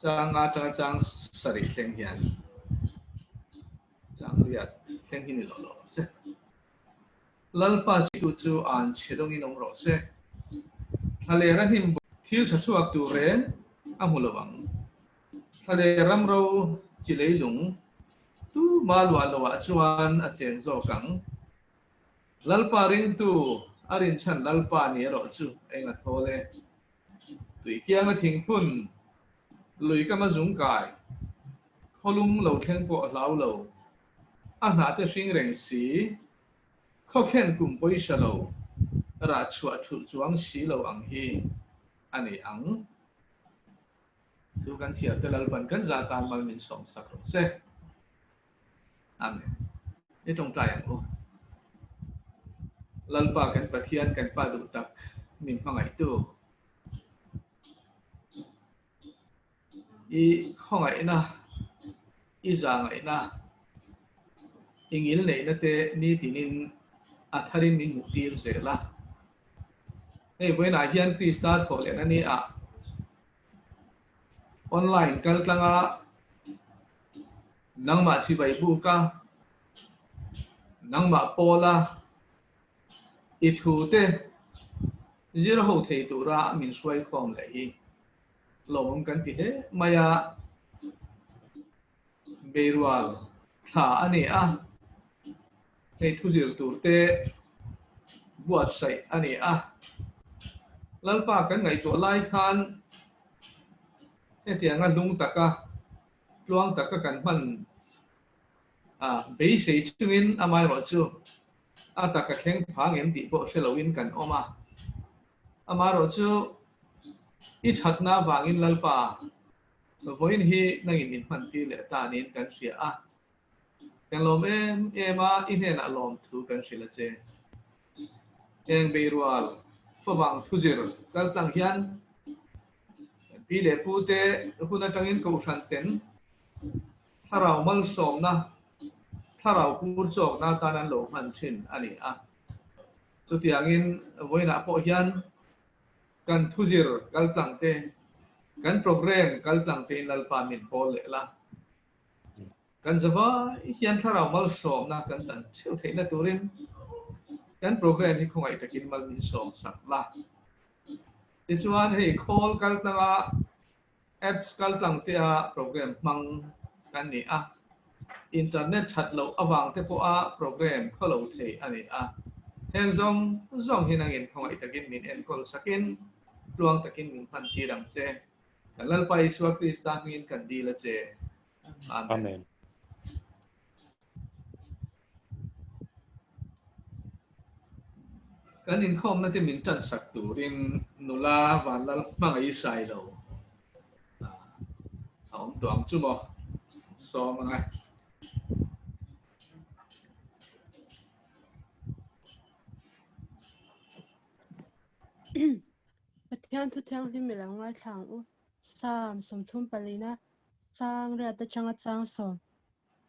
Chang nga atanga chang sarih thleng hian chang riat thleng hi ni lo lo se. Lalpa chitu chu an chhe dawngin awm rawh se. Thlalera hnim thil tha chhuak tur reng a hmu lo ang. Thlaler ram ro chi leilung tuma luah loah chuan a cheng zawk ang. Lalpa ringtu a rinchhan Lalpa ni erawh chu eng a thawl e. Tui kianga thingphun, lui kama zungkai, khawlum lo thleng pawh a hlau lo, a hnah te hring reng si, khawkhen kum pawisa lo, rah chhuah thulh chuang si lo ang hi a ni ang. Chu kan chhiar te Lalpan kan za tan mal min sawm sak rawh se. Amen. I tawngtai ang u. Lalpa kan Pathian kan Pa duh tak min hmangaihtu. I khawngaihna, i zangaihna, i ngilneihna te nitinin a tharin min hmuhtir zel a. Hei vawiinah hian Krista thawh lehna ni ah Online kal tlanga nangmah chibai buk a, nangmah pawl a, i thu te zir ho thei tura min hruai khawm leh hi lawmawm kan ti hle mai a. Beirual thla a ni a, hei thu zir tur te buatsaih a ni a. Lalpa kan ngaihtuah lai khan hetianga lung taka tluang taka kan hman a beisei chungin amaherawhchu a taka thleng phang em tih pawh hre loin kan awm a. Amaherawhchu i thatna avangin Lalpa Vawiin hi nangin min hman tir leh ta niin kan hria a. Kan lawm em em a, i hnenah lawm thu kan hrilh a che. Heng beirual favang thuzir kal tlang hian kan pi leh pu te hun atangin kohhran ten thlarau malsawmna, thlarau pur chawkna atan an lo hman thin a ni a. Chutiangin vawiinah pawh hian Kan thuzir kal tlang te, kan program kal tlang tein Lalpa min pawl leh la. Kan zavai hian thlarau malsawmna kan chan theuh theihna turin kan program hi khawngaih takin mal min sawm sak la. Tichuan hei khawl kal tlanga Apps kal tlang te a program hmang kan ni a, internet that loh avang te pawha program khaw lo thei a ni a. Heng zawng zawng hi nangin khawngaih takin min enkawl sakin tluang takin min hman tir ang che. Kan Lalpa Isua Krista hmingin kan dil a che. Amen. Amen. Kan inkhawmna te min tan sak turin nula Vanlal hmangaih Sailo a awm tawh ang chu maw? Sawm anga. Pathian thu thianghlim i lo ngaithla ang u. Psalm 34 chang riat atanga chang 10.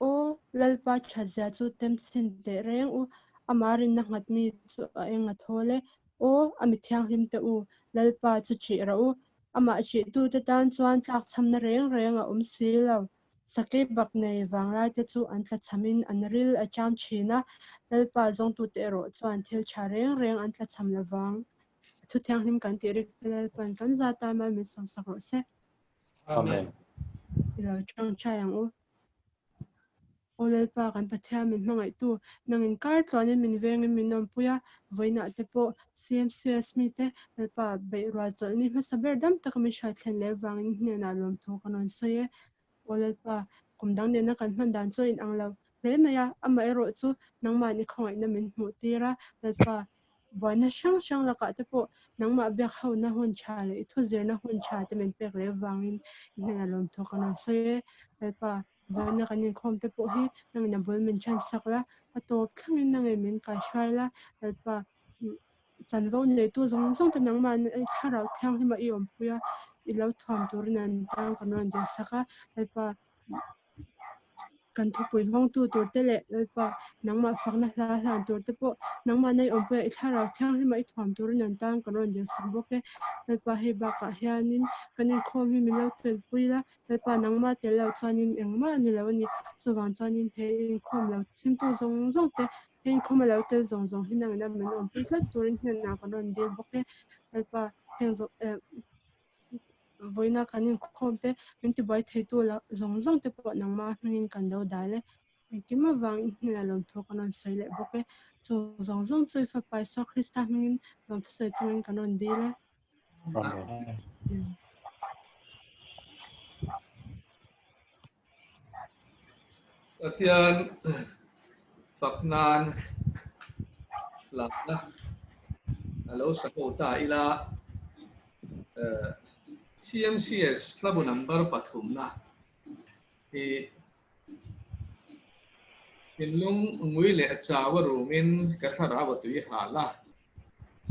Aw, Lalpa thatzia chu temchhin teh reng u, amah rinna nghat mi chu a eng a thawl e. Aw, a mi thianghlim teh u, Lalpa chu ṭih rawh u. Amah ṭihtute tan chuan tlakchhamna reng reng a awm si lo. Sakei bak nei vanglaite chu an tlachhamin an ril a ṭam ṭhin a, Lalpa zawngtute erawh chuan thil ṭha reng reng an tlachham lo vang. Thu thianghlim kan tih rik te Lalpa'n kan za tan mal min sawmsak rawh se. Amen. I lo ṭangṭai ang u. Aw Lalpa kan Pathian min hmangaihtu, nang inkar tluanin min vengin min awmpui a, vawiinah te pawh CMCS mite Lalpa beih rual chawlh ni hmasa ber dam taka min hruai thlen leh vangin hnenah lawmthu kan rawn sawi e. Aw Lalpa, kum dang nena kan hman dan chu a inang lo hle mai a, amaherawh chu nangmahni khawngaihna min hmuh tir a, Lalpa, buaina hrang hrang lakah te pawh nangmah biak hona hun tha leh i thuzirna hun tha te min pek leh avangin i hnenah lawmthu kan rawn sawi e. Lalpa, vawiina kan inkhawm te pawh hi nangin a bul min chhan sak la, a tawp thlangin nangin min kaihruai la, Lalpa, chanvo neitu zawng zawng te nangmah thlarau thianghlim a i awmpui a, i lo thuam turin an tang kan rawn dil sak a, Lalpa. Kan thupui hmangtu tur te leh Lalpa nangmah fakna hla hlan tur te pawh nangmah nei awmpuia i thlarau thianghlima i thuam turin an tan kan rawn dilsak bawk e. Lalpa hei bakah hianin kan inkhawm hi min lo telpui la, Lalpa nangmah tel lo chuanin engmah a ni lo a ni. Chuvang chuanin he inkhawm lo chhimtu zawng zawng te, he inkhawm a lo tel zawng zawng hi nangin a min awmpui tlat turin hnenah kan rawn dil bawk e. Lalpa heng zawng eh. Vawiina kan inkhawm te, min tibuai theitu la zawng zawng te pawh nangmah hmingin kan lo dal e. Engkim avangin hnenah lawmthu kan rawn sawi leh bawk e. Chu zawng zawng chu i Fapa Isua Krista hmingin lawmthu sawi chungin kan rawn dil e. Amen. Pathian fak nan lamna a lo sa ho ta ila CMCS hlabu number pathumna hi thinlung ngui leh chau a rumin ka thlarau a tui hal a,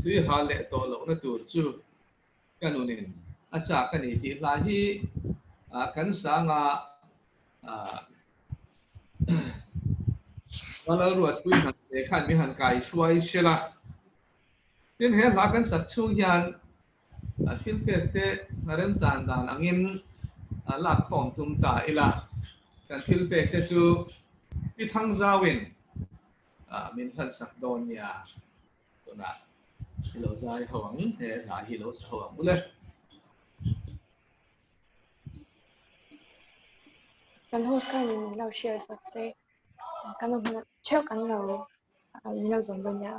tui hal leh tawh lohna tur chu Ka nunin a chak a ni tih hla hi kan sanga Lalruatpui hnamte khan min han kai hruai hrel a. Tin, he hla kan sak chhung hian thil pek te remchan dan angin lak khawm tum ta ila. Kan thil pek te chu Pi Thangzauin min hlansak dawn nia. Tunah i lo zai ho ang, he hla hi lo sa ho ang ule. Kan host khan in lo share sak se. Kan lo hmana theuh kan lo min lo zawm dawn nia.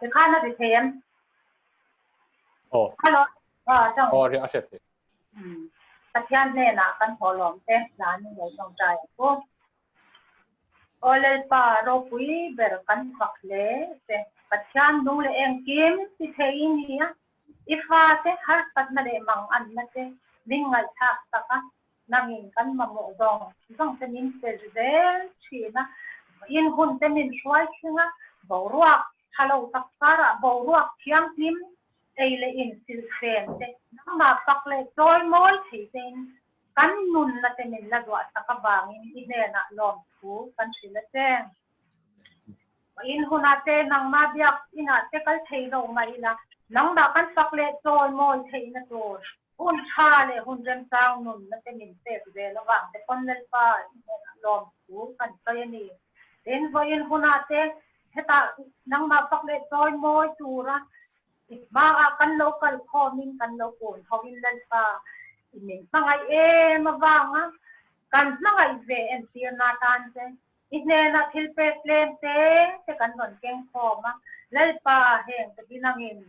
Tikhan a ri thei em? Aw. Hello. Aw, tawng. Aw, a hriat theih. Pathian hnenah kan thawhlawm te hlan in lo tawngtai ang u. Aw Lalpa ropui ber kan fak hle che. Pathian nung leh engkim ti thei i ni a, i fate harsatna leh manganna te min ngaihthlak tak a, nangin kan mamawh zawng zawng te min pe zel thin a, in hun te min hruai thleng a, boruak tha lo tak karah boruak thianghlim ei leh in silhfen te nangmah fak leh chawi mawi thei tein kan nunna te min la duah sak avangin i hnenah lawmthu kan hrilh a che. In hunah te nangmah biak inah te kal thei lo mah ila nangmah kan fak leh chawi mawi theihna tur hun tha leh hun remchang nunna te min pek zel avang te pawn Lalpa i hnenah lawmthu kan sawi a ni. Tin, vawiin hunah te hetah nangmah fak leh chawi mawi tura i hmaah kan lo kal khawmin kan lo kun hoin Lalpa i min hmangaih em avanga kan hmangaih ve entirna atan che i hnenah thil pek tlem te te kan rawn keng khawm a, Lalpa heng te hi nangin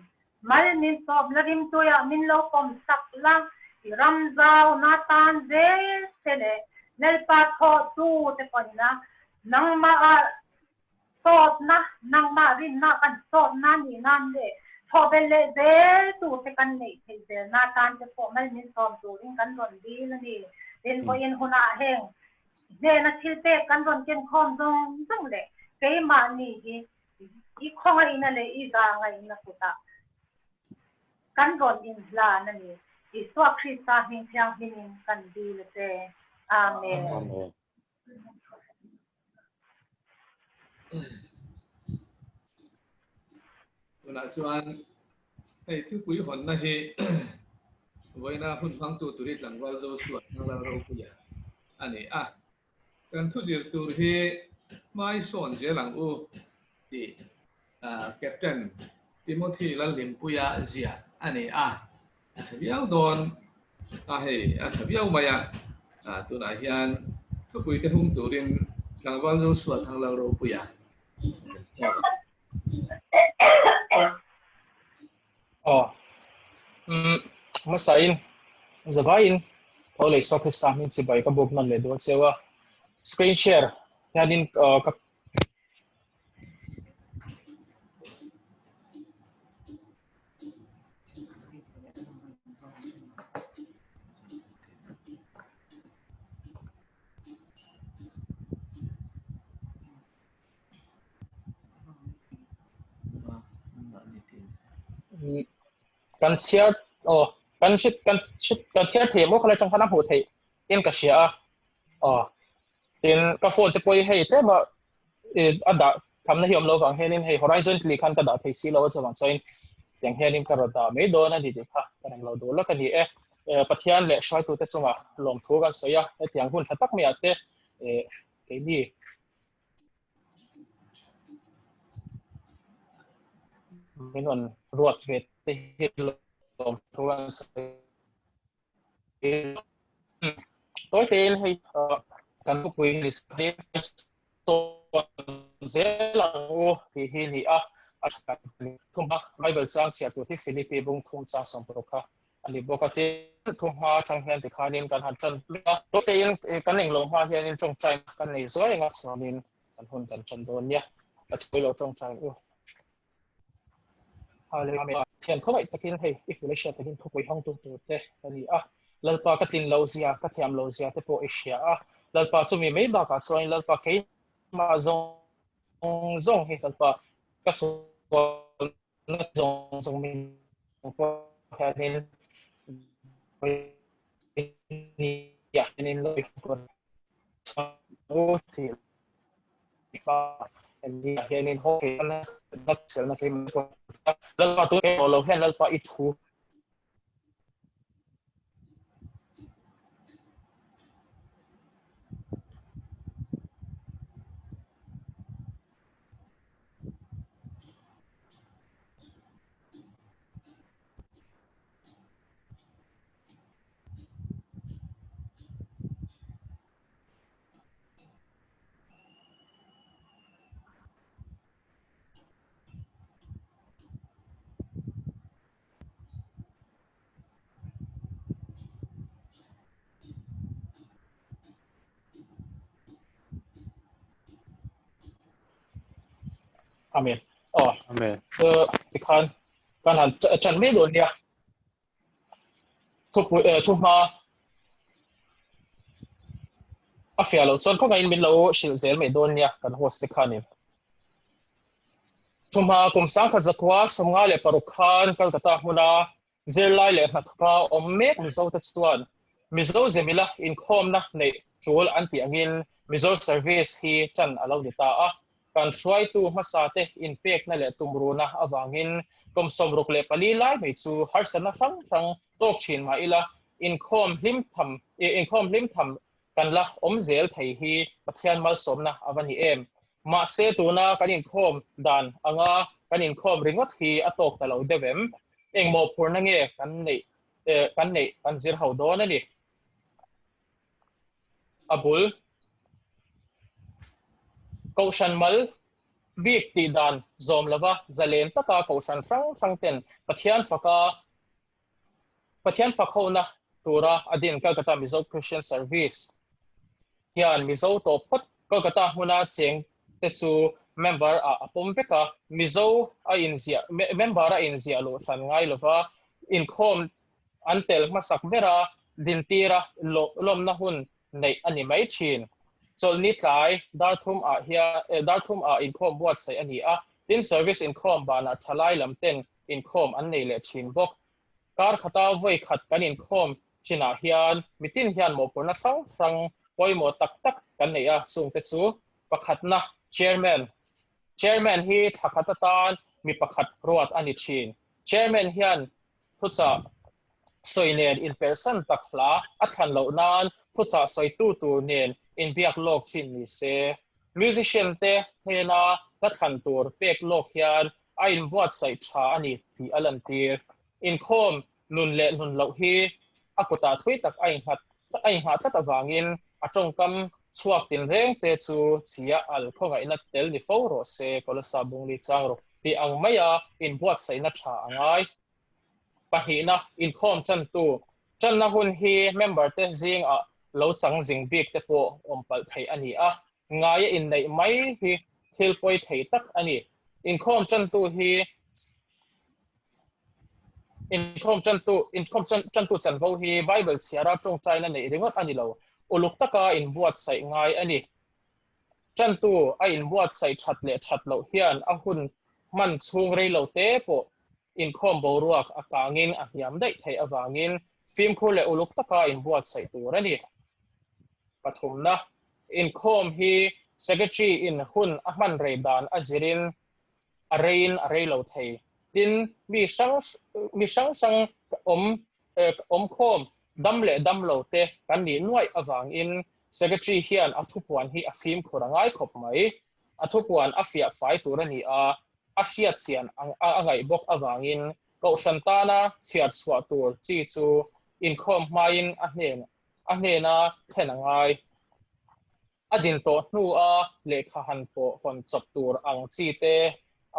mal min sawm la rimtuiah min lo pawm sak la, i ram zauna tan zel che leh Lalpa thawhtu te pawhin a nangmah ah sawtna, nangmah rinna kan sawtna nih nan leh thawhbel leh zel tur te kan neih theih zel na tan te pawh mal min sawm turin kan rawn dil a ni. Tin, vawiin hunah heng hnena thil pek kan rawn ken khawm zawng zawng leh keimahni hi i khawngaihna leh i zahngaihna kutah kan rawn inhlan a ni. Isua Krista hming thianghlimin kan dil a che. Amen. Amen. Tunah chuan hei thupui hawnna hi vawiina hun hmangtu tur hi tlangval Joshua Thanglar Ropuia a ni a. Kan thu zir tur hi hmai sawn zel ang u tih Captain Timothy Lalhlimpuia ziah a ni a. A tha viau dawn a, hei a tha viau mai a, tunah hian thupui te hung turin tlangval Joshua Thanglo Ropuia kan chhuak a. Aw, umm, hmasain, zavaiin tho leh Isua Krista hming chibai ka buk nawn leh dawn cheu a, screen share hianin ka Kan chhiar aw kan hrit kan hrit kan chhiar thei maw khalai chang khan a hmuh theih in ka hria a aw tin ka phone te pawh hi hei tlem a a dah thamna hi awm lo vang hianin hei horizontally khan ka dah thei si lo a chuvang chuanin tiang hianin ka rawn dah mai dawn a ni tih kha ka rem lo duh lawk a ni e. Pathian leh hruaitute chunga lawmthu kan sawi a, hetiang hun tha tak maiah te keini min rawn ruat ve te hi lawmthu kan sawi Tawi tein hei kan thupui hi ni zel ang u tih hi ni a, a tha thum a, Bible chang chhiah tur hi Philippi bung thum chang 60 kha a ni bawk a, tin thu hma atang hian tikhanin kan han tan a, tawi tein kan englo hma hianin tawngtai kan nei zuai anga chuanin kan hun kan tan dawn nia, a thawi lo tawngtai u. Hallelujah. Thian khawngaih takin hei i hmul hriat takin thupui hawngtu tur te ka ni a. Lalpa ka tlin lo zia, ka thiam lo zia te pawh i hria a. Lalpa chumi mai bakah chuan Lalpa keimah zawng zawng hi Lalpa ka sualna zawng zawng min pawh hianin hianin lo ti hianin Lalpa tu lo hian Lalpa i thu Amen. Aw. Amen. Tikhan kan han chan mai dawn nia. Thupui thuhma a fiah loh chuan khawngaihin min lo hrilh zel mai dawn nia kan host te khanin. Thuhma kum 1956 khan Kolkata hmuna Zirlai leh hnathawka awm mek Mizote chuan Mizo zemila inkhawmna neih tul an tih angin Mizo Service hi tan a lo ni ta a. Kan hruaitu hmasate inpekna leh tumruna avangin kum 64 lai mai chu harsatna hrang hrang tawk thin mah ila inkhawm hlim tham inkhawm hlim tham kan la awm zel thei hi Pathian malsawmna a va ni em. Mahse tuna kan inkhawm dan anga kan inkhawm ringawt hi a tawk ta lo deuh em? Eng mawhphurhna nge kan neih kan neih kan zir ho dawn a ni. A bul Kohhran mal bik tih dan zawm lova zalen taka kohhran hrang hrang ten Pathian faka Pathian fak hona tura a din Calcutta Mizo Christian Service hian Mizo tawh phawt Kolkata hmuna cheng te chu member ah a pawm vek a, Mizo a inziah member a inziah luh hran ngai lova inkhawm an tel hmasak bera dintira lawmna hun neih a ni mai thin. Chawlhni tlai darthum ah hian darthum ah inkhawm buatsaih a ni a, tin service inkhawm banah thalai lam ten inkhawm an nei leh thin bawk. Kar khata vawi khat kan inkhawm chinah hian mitin hian mawhphurhna hrang hrang pawimawh tak tak kan nei a, chungte chu pakhatna Chairman. Chairman hi thla khat atan mi pakhat ruat a ni thin. Chairman hian thuchah sawi nen inpersan tak hla a thlan loh nan thuchah sawitu tur nen inbiak lawk thin ni se. Musician te hnena hla thlan tur pek lawk hian a inbuatsaih tha a ni tih a lantir. Inkhawm nun leh nun loh hi a kutah thui tak a innghat a inghah tlat avangin a tawngkam chhuak tinreng te chu chia al khawngaihna tel ni fo rawh se, Kolosa Bungli chang rawh tih ang maia inbuatsaihna tha a ngai. Pahnihna, inkhawm chantu channa hun hi member te zingah lo chang zing bik te pawh awm palh theih a ni a, ngaia inneih mai hi thil pawi thei tak a ni. Inkhawm chantu hi Inkhawm chantu Inkhawm chantu chanvo hi Bible chhiara tawngtaina neih ringawt a ni lo, uluk taka inbuatsaih ngai a ni. Chantu a inbuatsaih that leh that loh hian a hun hman chhung rei lo te pawh inkhawm boruak a kangin a hniam daih theih avangin fimkhur leh uluk taka inbuatsaih tur a ni. Pathumna, inkhawm hi Secretary in hun a hman rei dan a zirin a reiin a rei lo thei. Tin, mi hrang mi hrang hrang awm awmkhawm dam leh dam lo te kan nih nuaih avangin Secretary hian a thupuan hi a fimkhur a ngai khawp mai. A thupuan a fiah fai tur a ni a, a hriat chian a ngaih bawk avangin Kohhran tana chhiar chhuah tur chi chu inkhawm hmain a hnen a hnena thlen a ngai. A din tawh hnua lehkha han pawh hawn chawp tur ang chi te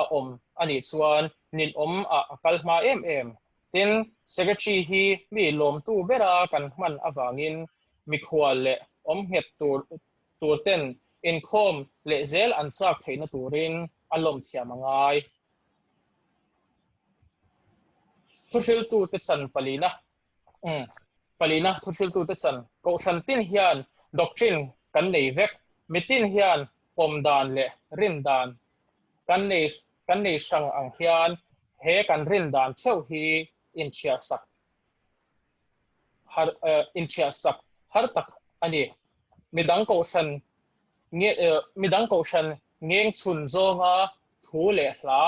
a awm a nih chuan ninawm ah a kal hma em em. Tin, Secretary hi mi lawmtu bera kan hman avangin mikhual leh awm nghet tur tur ten inkhawm leh zel an chak theihna turin a lawm thiam a ngai. Thuhriltute chan palina Umm. Palina thuhriltute chan Kohhran tin hian doctrine kan nei vek. Mitin hian pawm dan leh rin dan kan nei kan nei hrang ang hian he kan rin dan theuh hi inthiah sak har inthiah sak har tak a ni. Midang Kohhran nge midang Kohhran ngeng chhun zawnga thu leh hla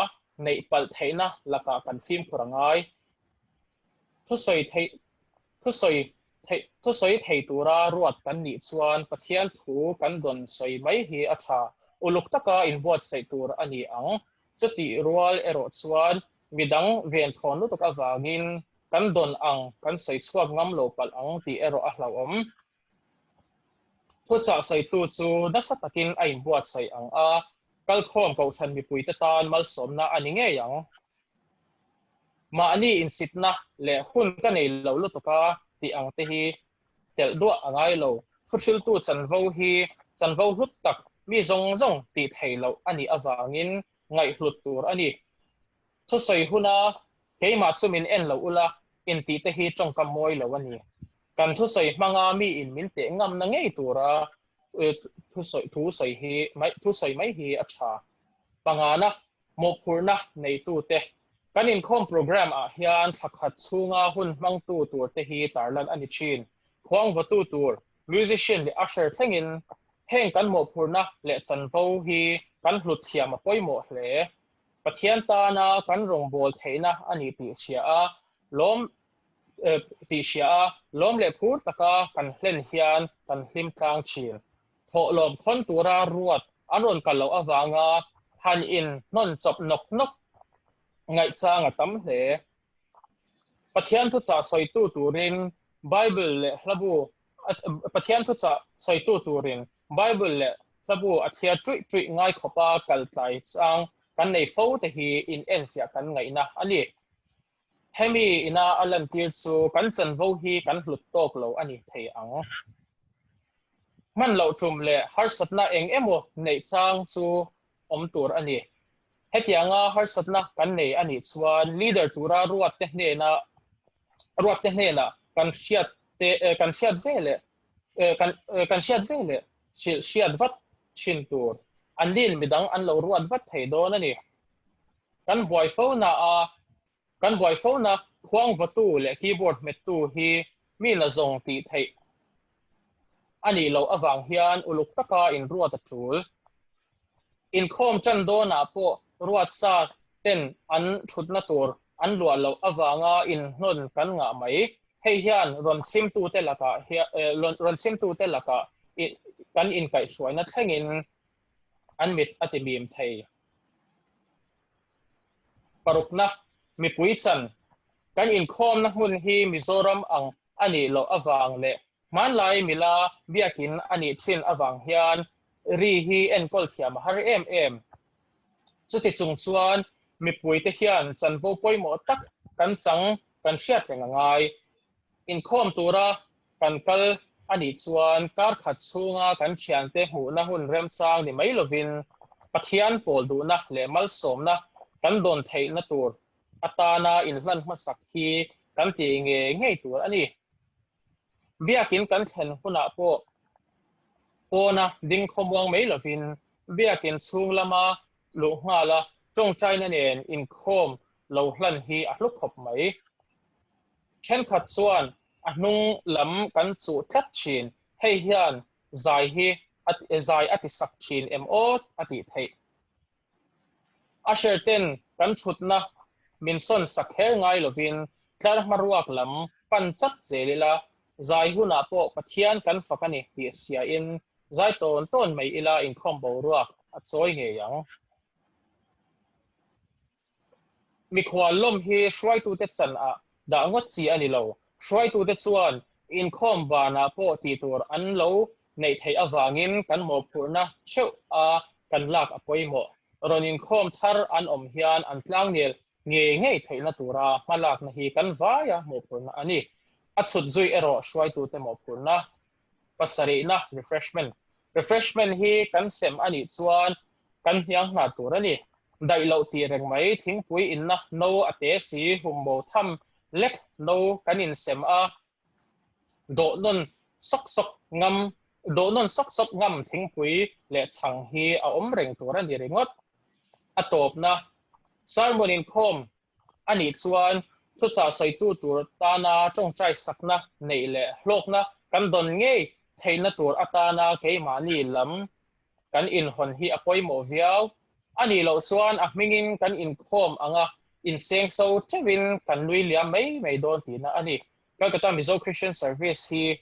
neih palh theihna lakah kan fimkhur a ngai. Thusawi theih thusawi theih thusawi thei tura ruat kan nih chuan Pathian thu kan dawn sawi mai hi a tha. Uluk taka inbuatsaih tur a ni ang. Chutih rual erawh chuan midang venthawn lutuk avangin kan dawn ang kan sawi chhuak ngam lo palh ang tih erawh a hlauhawm. Thuchah sawitu chu nasa takin a inbuatsaih ang a, kalkhawm kohhran mipuite tan malsawmna a ni ngei ang. Mahni insitna leh hun ka nei lo lutuk a tih ang te hi telh duah a ngai lo. Thuhriltu chanvo hi chanvo hlut tak mi zawng zawng tih theih loh a nih avangin ngaihhlut tur a ni. Thusawi huna keimah chu min en lo ula intih te hi tawngkam mawi lo a ni. Kan thusawi hmanga miin min teh ngamna ngei tura thusawi thusawi hi mai thusawi mai hi a tha. Pangana mawhphurhna neitute kan inkhawm programme ah hian thla khat chhunga hun hmangtu tur te hi tarlan a ni thin. Khuangvawtu tur, musician leh usher thlengin heng kan mawhphurhna leh chanvo hi kan hlut thiam a pawimawh hle. Pathian tana kan rawngbâwl theihna a ni tih hria a, lawm tih hria a, lawm leh phur taka kan hlen hian kan hlim tlang thin. Thawhlawm khawn tura ruat an rawn kal loh avanga han in hnawn chawp nawk nawk ngaihchang a tam hle. Pathian thuchah sawitu turin Bible leh hlabu Pathian thuchah sawitu turin Bible leh hlabu a thliar ṭuih ṭuih ngai khawpa kal tlai chang kan nei fo te hi in enfiah kan ngaihna a ni. Hemi ina a lantir chu kan chanvo hi kan hlut tawk lo a ni thei ang. Hman loh tum leh harsatna eng emaw neih chang chu awm tur a ni. Hetianga harsatna kan nei a nih chuan leader tura ruatte hnena ruatte hnenah kan hriat te kan hriat ve leh kan kan hriat ve leh hrilh hriat vat thin tur. An nin midang an lo ruat vat thei dawn a ni. Kan buai fo na a kan buai fo na khuang vawtu leh keyboard hmettu hi mi na zawng tih theih a nih loh avang hian uluk taka inruat a tul. Inkhawm tan dawnah pawh ruat sa ten an thutna tur an luah loh avanga inhnawn kan ngah mai. Hei hian rawn chhimtute lakah rawn chhimtute lakah kan inkaihhruaina thlengin an mit a ti mim thei. Parukna, mipui chan kan inkhawmna hmun hi Mizoram ang a nih loh avang leh hmanlai mila biakin a nih thin avang hian ri hi enkawl thiam a har em em. Chuti chung chuan mipuite hian chanvo pawimawh tak kan chang kan hriat reng a ngai. Inkhawm tura kan kal a nih chuan kar khat chhunga kan thiante hmuhna hun remchang ni mai lovin Pathian pawl duhna leh malsawmna kan dawn theihna tur atana inhlan hmasak hi kan tih ngei ngei tur a ni. Biakin kan thlen hunah pawh pawna ding khawmuang mai lovin biakin chhung lama luh nghala tawngtaina nen inkhawm lo hlan hi a hlu khawp mai. Thenkhat chuan a hnung lam kan chuh tlat thin, hei hian zai hi zai a ti sak thin em aw a tih theih. Usher ten kan thutna min sawn sak kher ngai lovin tlar hmaruak lam pan chat zel ila, zai hunah pawh Pathian kan fak a ni tih hriain zai tawn tawn mai ila inkhawm boruak a chawi ngei ang. Mikhual lawm hi hruaitute chan ah dah ngawt chi a ni lo. Hruaitute chuan inkhawm banah pawh tih tur an lo neih theih avangin kan mawhphurhna theuh a kan lak a pawimawh. Rawn inkhawm thar an awm hian an tlangnel ngei ngei theihna tura hmalakna hi kan vaia mawhphurhna a ni. A chhut zui erawh hruaitute mawhphurhna pasarihna refreshment. Refreshment hi kan sem a nih chuan kan hniang hna tur a ni. Daih loh tih reng mai thingpui inna no a te si humbo tham lek no kan insem a, dawh nawn sawk sawk ngam dawh nawn sawk sawk ngam thingpui leh chhang hi a awm reng tur a ni ringawt. A tawpna sermon inkhawm a nih chuan thuchah sawitu tur tana tawngtai sakna neih leh hlawkna kan dawn ngei theihna tur atana keimahni lam kan inhawn hi a pawimawh viau. A nih loh chuan a hmingin kan inkhawm ang a, insengso teuhin kan nui liam mai mai dawn tihna a ni. Calcutta Mizo Christian Service hi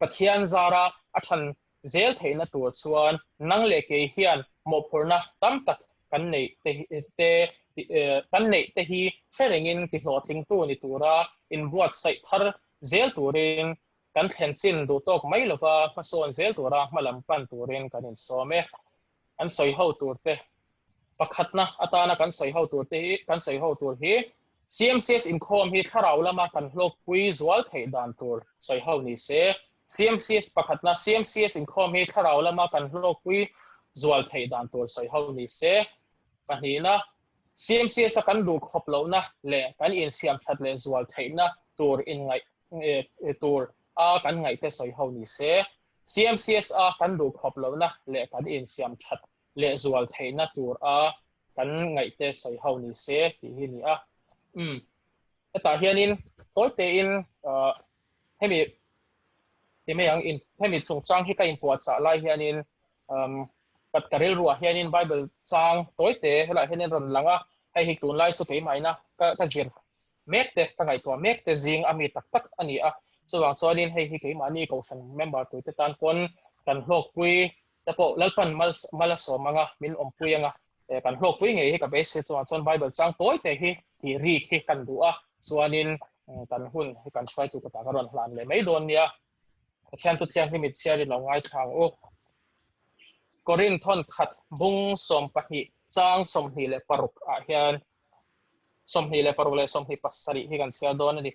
Pathian zara a than zel theihna tur chuan nang leh kei hian mawhphurhna tam tak kan neih te te kan neih te hi hre rengin tihlawhtlingtu ni tura inbuatsaih thar zel turin kan thlen chin duh tawk mai lova hmasawn zel tura hmalam pan turin kan insawm e. An sawi ho tur te pakhatna atana kan sawi ho tur te hi kan sawi ho tur hi CMCS inkhawm hi thlarau lama kan hlawkpui zual theih dan tur sawi ho ni se. CMCS pakhatna CMCS inkhawm hi thlarau lama kan hlawkpui zual theih dan tur sawi ho ni se. Pahnihna, CMCS a kan duh khawp lohna leh kan insiam that leh zual theihna tur inngaih tur a kan ngaihte sawi ho ni se. CMCS a kan duh khawp lohna leh kan insiam that leh zual theihna tur a kan ngaihte sawi ho ni se tih hi ni a. Umm hetah hianin tawi tein hemi ti mai ang in hemi chungchang hi ka inpuahchah lai hianin umm ka ka rilruah hianin Bible chang tawi te helaiah hianin rawn lang a, hei hi tunlai chu keimahina ka ka zir mek te ka ngaihtuah mek te zing a mi tak tak a ni a, chuvang chuanin hei hi keimahni kohhran member tuite tan pawn kan hlawkpui te pawh Lalpan mal mal a sawm anga min awmpui anga kan hlawkpui ngei hi ka beisei chuvang chuan Bible chang tawi te hi tih rik hi kan duh a, chuanin kan hun hi kan hruaitu ka tak a rawn hlan leh mai dawn nia. Pathian thu thianghlim i chhiar in lo ngaithla ang u. Korinth thawn khat bung 12 chang 26 ah hian 26 leh 27 hi kan chhiar dawn a ni.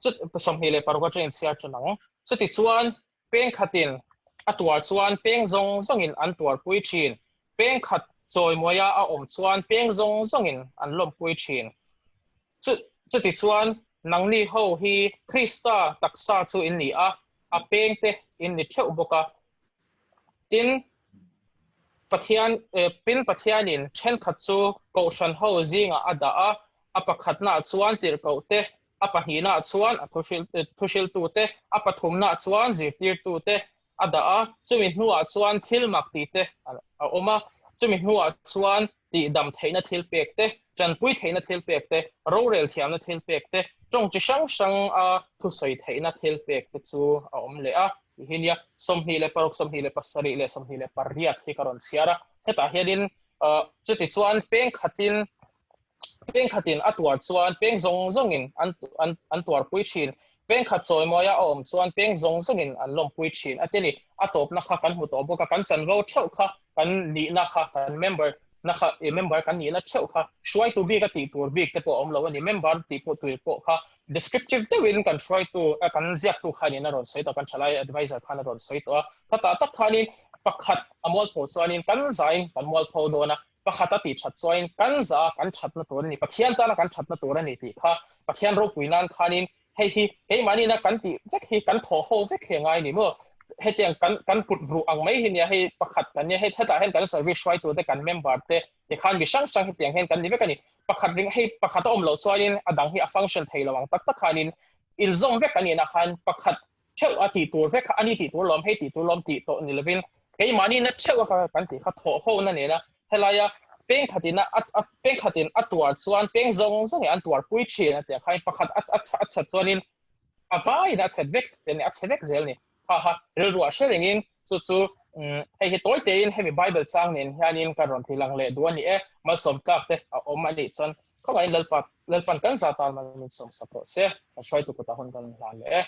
Chut 26 atangin chhiar tun ang. Chutichuan peng khatin a tuar chuan peng zawng zawngin an tuarpui thin. Peng khat chawimawi-a a awm chuan peng zawng zawngin an lawmpui thin. Chu chutichuan nangni ho hi Krista taksa chu in ni a, a pengte in ni theuh bawk a. Tin, Pathian pin Pathianin thenkhat chu Kohhran ho zingah a dah a, a pakhatnaah chuan tirhkohte, a pahnihnaah chuan a thuhriltute, a pathumnaah chuan zirtirtute a dah a, chumi hnuah chuan thil mak tihte a awm a, chumi hnuah chuan tihdam theihna thil pek te, tanpui theihna thil pek te, rorel thiamna thil pek te, tawng chi hrang hrang a thusawi theihna thil pek te chu a awm leh a tih hi nia. 26, 27 leh 28 hi ka rawn chhiar a, hetah hianin chutichuan peng khatin peng khatin a tuar chuan peng zawng zawngin an an an tuarpui thin. Peng khat chawimawia a awm chuan peng zawng zawngin an lawmpui thin a ti ni. A tawpna kha kan hmu tawh bawk a, kan chanvo theuh kha kan nihna kha kan member na kha i member kan nihna theuh kha hruaitu bik a tih tur bik te pawh a awm lo a ni. Member tih pawh tur pawh kha descriptive deuhin kan hruaitu kan ziaktu khanin a rawn sawi tawh a, kan thalai advisor khan a rawn sawi tawh a. Khatah tak khanin pakhat a mualpho chuanin kan zain kan mualpho dawn a, Pakhat a tih that chuain kan za kan thatna tur a ni, Pathian tana kan thatna tur a ni tih kha Pathian ropui nan khanin hei hi keimahni kan tih vek hi kan thawh ho vek hi a ngai ni maw? Hetiang kan kan kut ruh ang mai hi nia hei pakhat kan nia hei hetah hian kan service hruaitu te kan member te tikhan mi hrang hrang hetiang hian kan ni vek a ni. Pakhat ring hei pakhat a awm loh chuanin a dang hi a function thei lo ang tak tak khanin inzawm vek a nihna khan pakhat theuh a tih tur vek kha a ni tih tur lawm hei tih tur lawm tih tawh ni lovin keimahni na theuh a kan tih kha thawh ho na nena helaia peng khatin a a peng khatin a tuar chuan peng zawng zawng an tuar pui thin a tia khain pakhat a a a chat chuanin a vaiin a chet vek zel ni a che vek zel ni ha ha rilru ah hre rengin chu chu hei hi tawi tein hemi bible chang nen hianin kan rawn ti lang leh duh a ni e malsawm tlak te a awm a nih chuan khawngaihin lalpa lalpan kan za tan mal min sawm sak rawh se kan hruaitu kutah hun kan hlan leh e.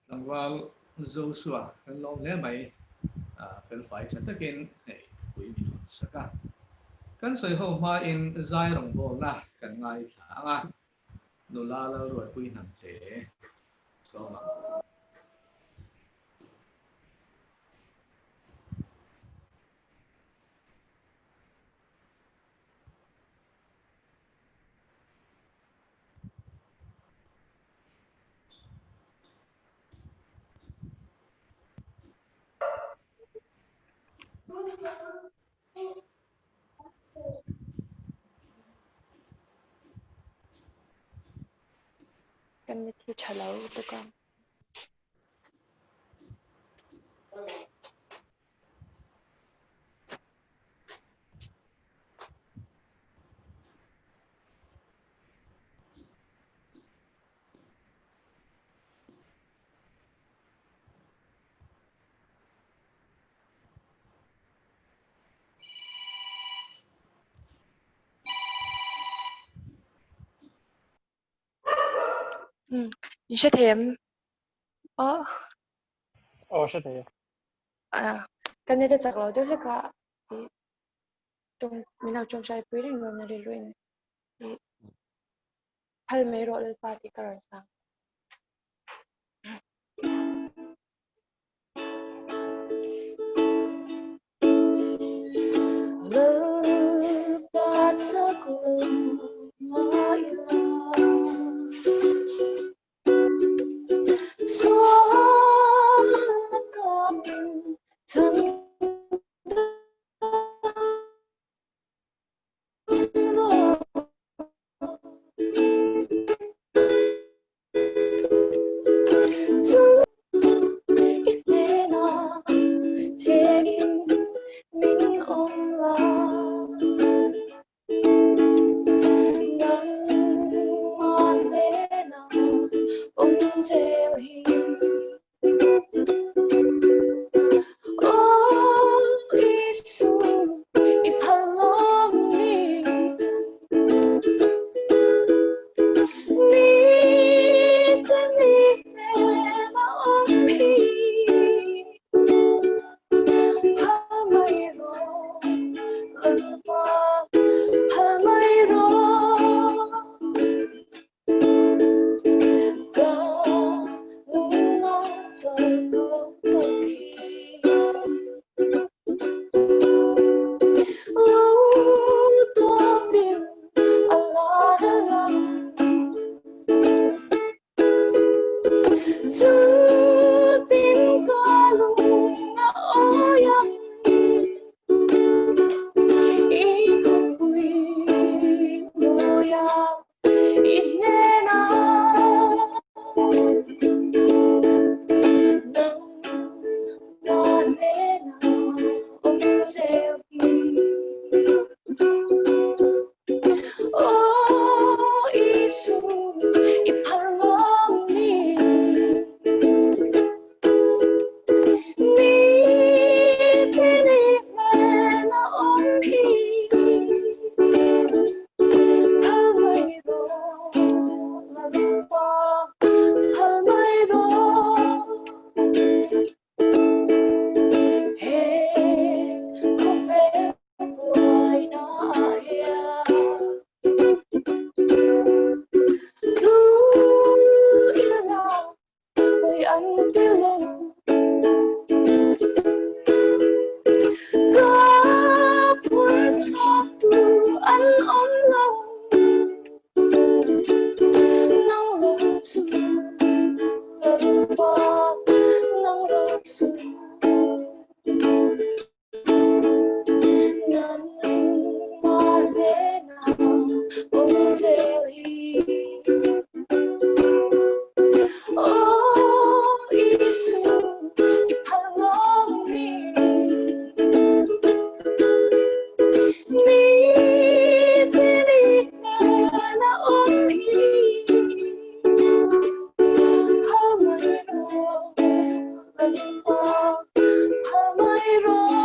Tlangval Joshua kan lawm hle mai felfai tha takin hei pui min hawn sak a. Kan sawi ho hmain zai rawngbawlna kan ngaithla ang a, nula Lalruatpui Hnamte sawm ang. Kan ni thi tha lo lutuk a. In hre thei em? Aw. Aw hre thei e. Ka net a chak lo deuh hlek a, min lo tawngtai pui reng dawn a rilru in i phal mai rawh Lalpa tih ka rawn sang. lo mah ila. Sual ka min chhan Chu i hnenah chengin min awm la. Nangmah hnenah awm zel hi. Aw Isu, i phal lawm ni. Ni te ni hnena awm hi. Phal mai rawh, Lalpa, phal mai rawh. Ka nunna chak lo tak hi. Lo tawpin a la ram. Chutin ka lung a awi ang. I khawpui mawi a i hnenah nangmah hnenah awm zel hi. Aw Isu, i phal ngawm ni. Ni tin i hnenah awm hi. Phal mai rawh, Lalpa, phal mai rawh. He khawvel buaina ah hian thu ila Oi an ti lo. Ka phur chhuak tu an awm lo. Nang lo chu Lalpa, nang lo chu. Nangmah hnenah awm zel hi. Aw Isu, i phal ngawm ni. Ni tin i hnenah awm hi. Phal mai rawh.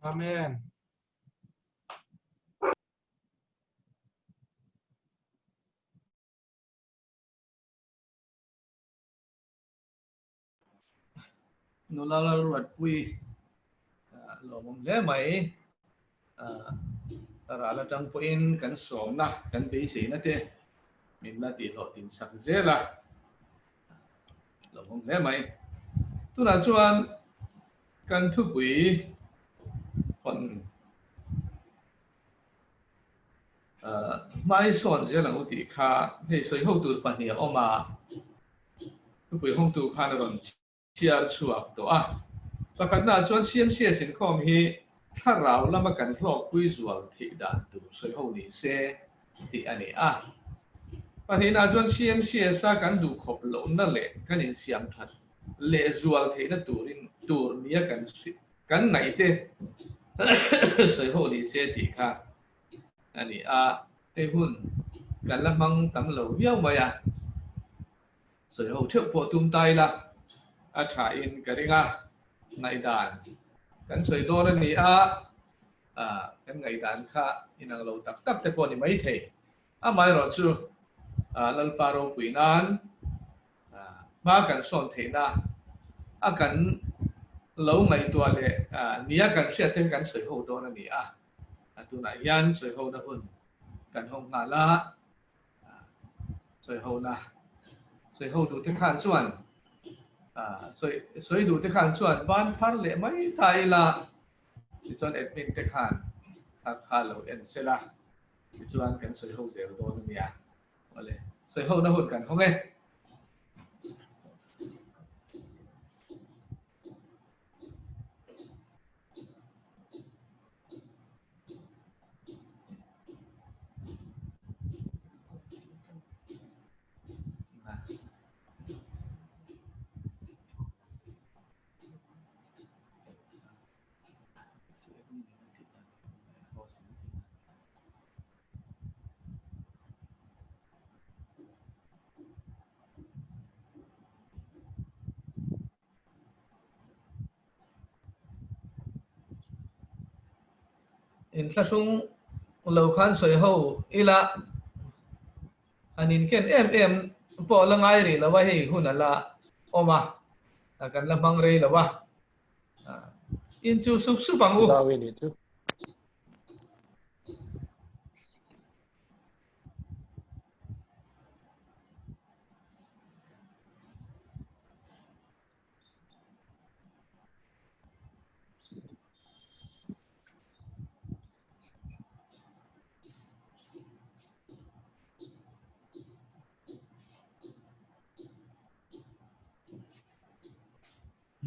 Amen. Nula Lalruatpui lawmawm hle mai. Ral atang pawhin kan sawmna, kan beiseina te min la tihhlawhtlin sak zel a, lawmawm hle mai. Tunah chuan kan thupui hawn Hmaisawn zel ang u tih kha hei sawi ho tur pahnih a awm a, thupui hawngtu khan a rawn chhiar chhuak tawh a. Pakhatnaah chuan CMCS inkhawm hi thlarau lama kan hlawkpui zual theih dan tur sawi ho ni se tih a ni a. Pahnihnaah chuan CMCS-a kan duhkhawp lohna leh kan insiam that lehzual theihna turin tur nia kan Kan ngaihte sawi ho ni se tih kha a ni a, hei hun kan la hmang tam lo viau mai a, sawi ho theuh pawh tum ta ila a tha in ka ring a, ngaihdan kan sawi dawn a ni a, kan ngaihdan kha inang lo tak tak te pawh ni mai thei. Amaherawhchu Lalpa ropui nan hma kan sawn theihna a kan. lo ngaihtuah leh nia kan hriat te kan sawi ho dawn a ni a. Tunah hian sawi hona hun kan hawng nghal a, sawi hona sawi ho duh te khan chuan sawi sawi duh te khan chuan ban phar leh mai ta ila tichuan admin te khan kha kha lo en sela tichuan kan sawi ho zel dawn a nia. Awle, sawi hona hun kan hawng e. Inthlahrung lo khan sawi ho ila han inken em em pawh la ngai rih lo a, hei hun a la awm a, kan la hmang rei lo a. In chu sup sup ang u. Zau i nih chu.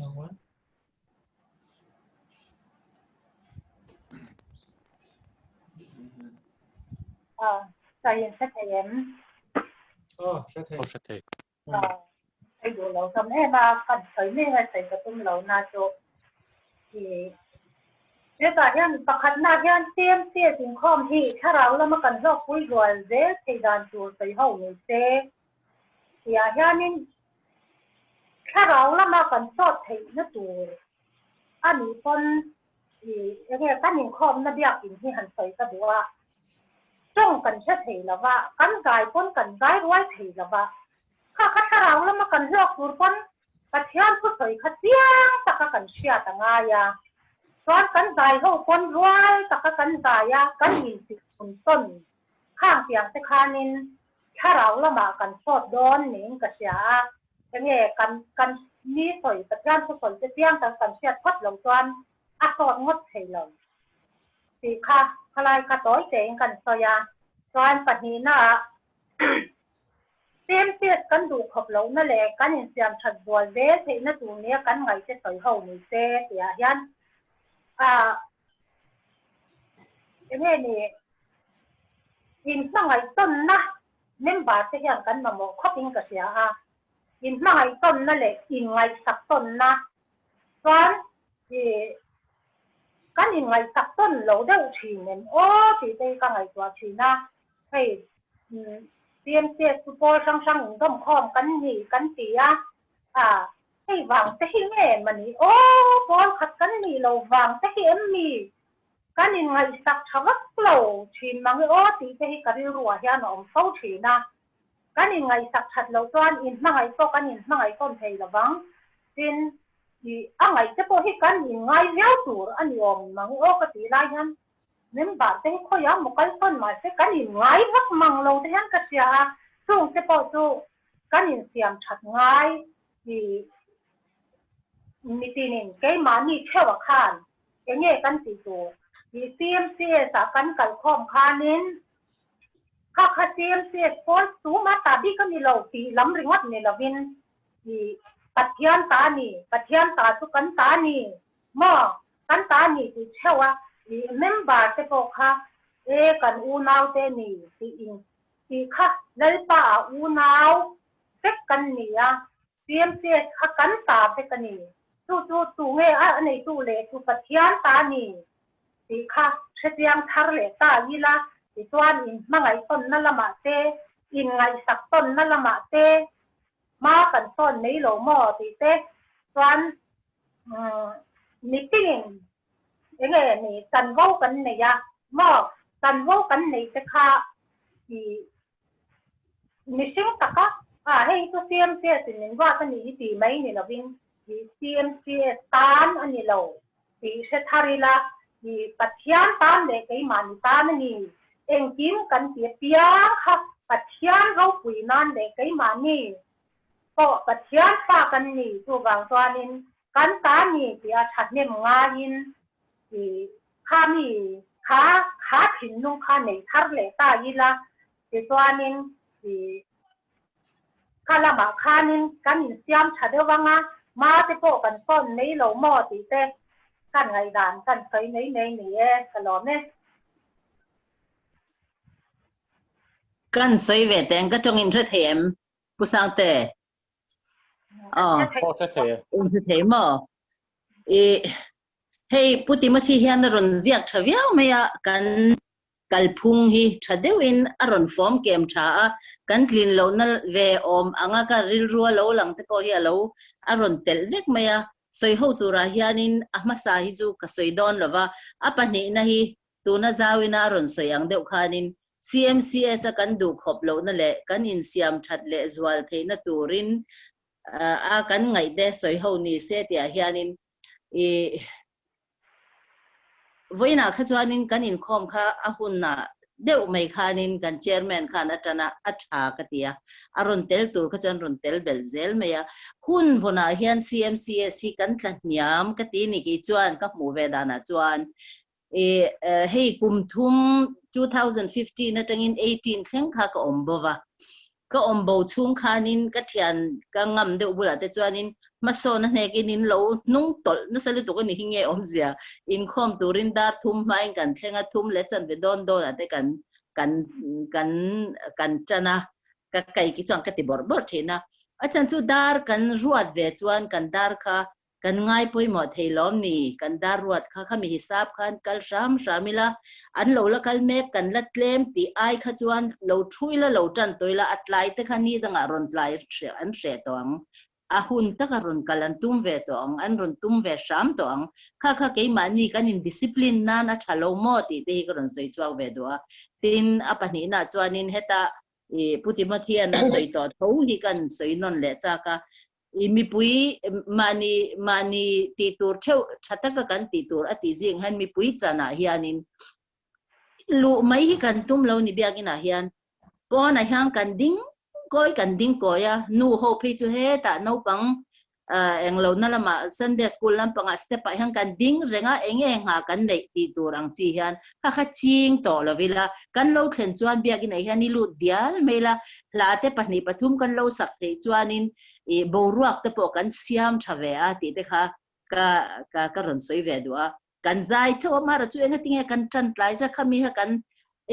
No one? Ah, sain hre thei em? Oh, hre thei. Oh, hre thei. Ah, hei duh lo hlawm em a, kan sawi mek a, sawi ka tum lo na chu. I hetah hian pakhatna hian CMCS inkhawm hi thlarau lama kan hlawkpui zual zel thei dan tur sawi ho ni se. Tiah hianin Thlarau lama kan sawt theihna tur a nih pawn i enge kan inkhawmna biakin hi han sawi ka duh a, tawng kan hre thei lo va, kan zai pawn kan zai ruai thei lo va, kha kha thlarau lama kan hlawk tur pawn Pathian thusawi kha chiang taka kan hriat a ngai a, chuan kan zai ho pawn rual taka kan zai a, kan intichhun tawn khang tiang te khanin Thlarau lamah kan sawt dawn niin ka hria a, enge kan kan mi sawi Pathian thu sawi te chiang tak kan hriat phawt lo chuan a sawt ngawt thei lo tih kha khalai kha tawi tein kan sawi a, chuan pahnihnaah CMCS kan duh khawp lohna leh kan insiam that zual zel theihna tur nia kan ngaih te sawi ho ni se tihah hian ah enge ni Inhmangaihtawnna member te hian kan mamawh khawp in ka hria a, inhmangaihtawnna leh inngaihsak tawnna chuan ih kan inngaihsak tawn lo deuh thin em aw tih te hi ka ngaihtuah thin a, hei CMCS chu pawl hrang hrang indawmkhawm kan ni kan ti a, ah hei vang te hi nge mani aw pawl khat kan nih lo vang te hi em mi? Kan inngaihsak tha vak lo thin mang e aw tih te hi ka rilruah hian a awm fo thin a. Kan inngaihsak that loh chuan inhmangaih pawh kan inhmangaih tawn thei lo vang. Tin, ih a ngaih te pawh hi kan inngai viau tur a ni awm mang e aw ka tih lai hian member te hi khawiah maw kal tawn mahse kan inngai vak mang lo te hian ka hria a, chung te pawh chu kan insiam that ngai ih mitinin keimahni theuh a khan Enge kan tih tur? Tih CMCS ah kan kalkhawm khanin kha kha CMCS pawn tuma ta bik a ni lo tih lam ringawt ni lovin ih Pathian ta a ni, Pathian ta chu kan ta a ni maw? Kan ta a ni tih theuh a ih member te pawh kha e kan unau te ni tih in tih kha Lalpa ah unau vek kan ni a, CMCS kha kan ta vek a ni. Chu chu tu nge a neitu leh chu Pathian ta a ni tih kha hrechiang thar leh ta ila, tichuan in hmangaih tawnna lamah te, in ngaihsak tawnna lamah te hma kan sawn mai lo maw tih te chuan mitinin enge ni chanvo kan nei a maw, chanvo kan nei te kha ih Mihring taka, ah hei chu CMCS in min ruat a ni i ti mai ni lovin, I CMCS tan a ni lo tih hre thar ila, i Pathian tan leh keimahni tan a ni. Engkim kan ti apiang kha Pathian ropui nan leh keimahni pawh Pathian fa kan ni. Chuvang chuanin kan ta ni tia thahnem ngaiin i kha mi kha kha thinlung kha nei thar leh ta ila, tichuanin i Kha lamah khanin kan insiam tha deuh ang a, ma te pawh kan phone mai lo maw tih te kan ngaihdan kan sawi mai mai ni e, ka lawm e. Kan sawi ve teng ka tawng in hre thei em Pu Sangte? Aw. Aw hre thei e. In hre thei maw? I hei Pu Timothy hian a rawn ziak tha viau mai a, kan Kalphung hi tha deuhin a rawn fawm kem tha a, kan tlin lohna ve awm anga ka rilru a lo lang te pawh hi a lo a rawn telh vek mai a. Sawi ho turah hianin a hmasa hi chu ka sawi dawn lo va, a pahnihna hi tuna zauina a rawn sawi ang deuh khanin CMCS a kan duh khawp lohna leh kan insiam that leh zual theihna turin a kan ngaihte sawi ho ni se tihah hianin i Vawiinah kha chuanin kan inkhawm kha a hunah deuh mai khanin kan chairman khan a tan a, a tha ka ti a, a rawn tel tur kha chuan rawn tel belh zel mai a. Hun vawnah hian CMCS hi kan tla hniam ka ti ni kei chuan ka hmuh ve danah chuan i hei kum thum 2015 atangin 18 thleng kha ka awm bo va, Ka awm bo chhung khanin ka thian ka ngam deuh bulah te chuanin hmasawn a hnekin in lo hnung tawlh nasa lutuk a ni hi nge awmzia. Inkhawm turin dar thum hmain kan thleng a, thum leh chanve dawn dawnah te kan kan kan kan tan a, ka kai ki chuan ka ti bawrh bawrh thin a. A chhan chu dar kan ruat ve chuan kan dar kha Kan ngai pawimawh thei lawm ni? Kan dar ruat kha khami hisap khan kal hram hram ila, an lo la kal mek kan la tlem tih ai kha chuan lo thu ila lo tan tawh ila a tlai te kha ni dangah rawn tlai an hreh tawh ang. A hun taka rawn kal an tum ve tawh ang, an rawn tum ve hram tawh ang. Kha kha keimahni kan in discipline nan a tha lo maw tih te hi ka rawn sawi chhuak ve duh a. Tin, a pahnihnaah chuanin heta i Pu Timothy-a'n a sawi tawh tho hi kan sawi nawn leh chak a, I mipui mahni mahni tih tur theuh tha taka kan tih tur a tih zing hian mipui chanah hianin luh mai hi kan tum lo ni biakinah hian pawnah hian kan ding kawi kan ding kawi a, nu ho phei chu hetah naupang englo na lamah Sunday school lampangah step ah hian kan ding reng a, eng nge ngha kan neih tih tur ang chi hian kha kha ching tawh lo ila kan lo thlen chuan biakinah hian i lut dial mai la, hla te pahnih pathum kan lo sak theih chuanin i boruak te pawh kan siam tha ve a tih te kha ka ka ka rawn sawi ve duh a. Kan zai theuh a mara chu engatinge kan tan tlai zak kha mi kha kan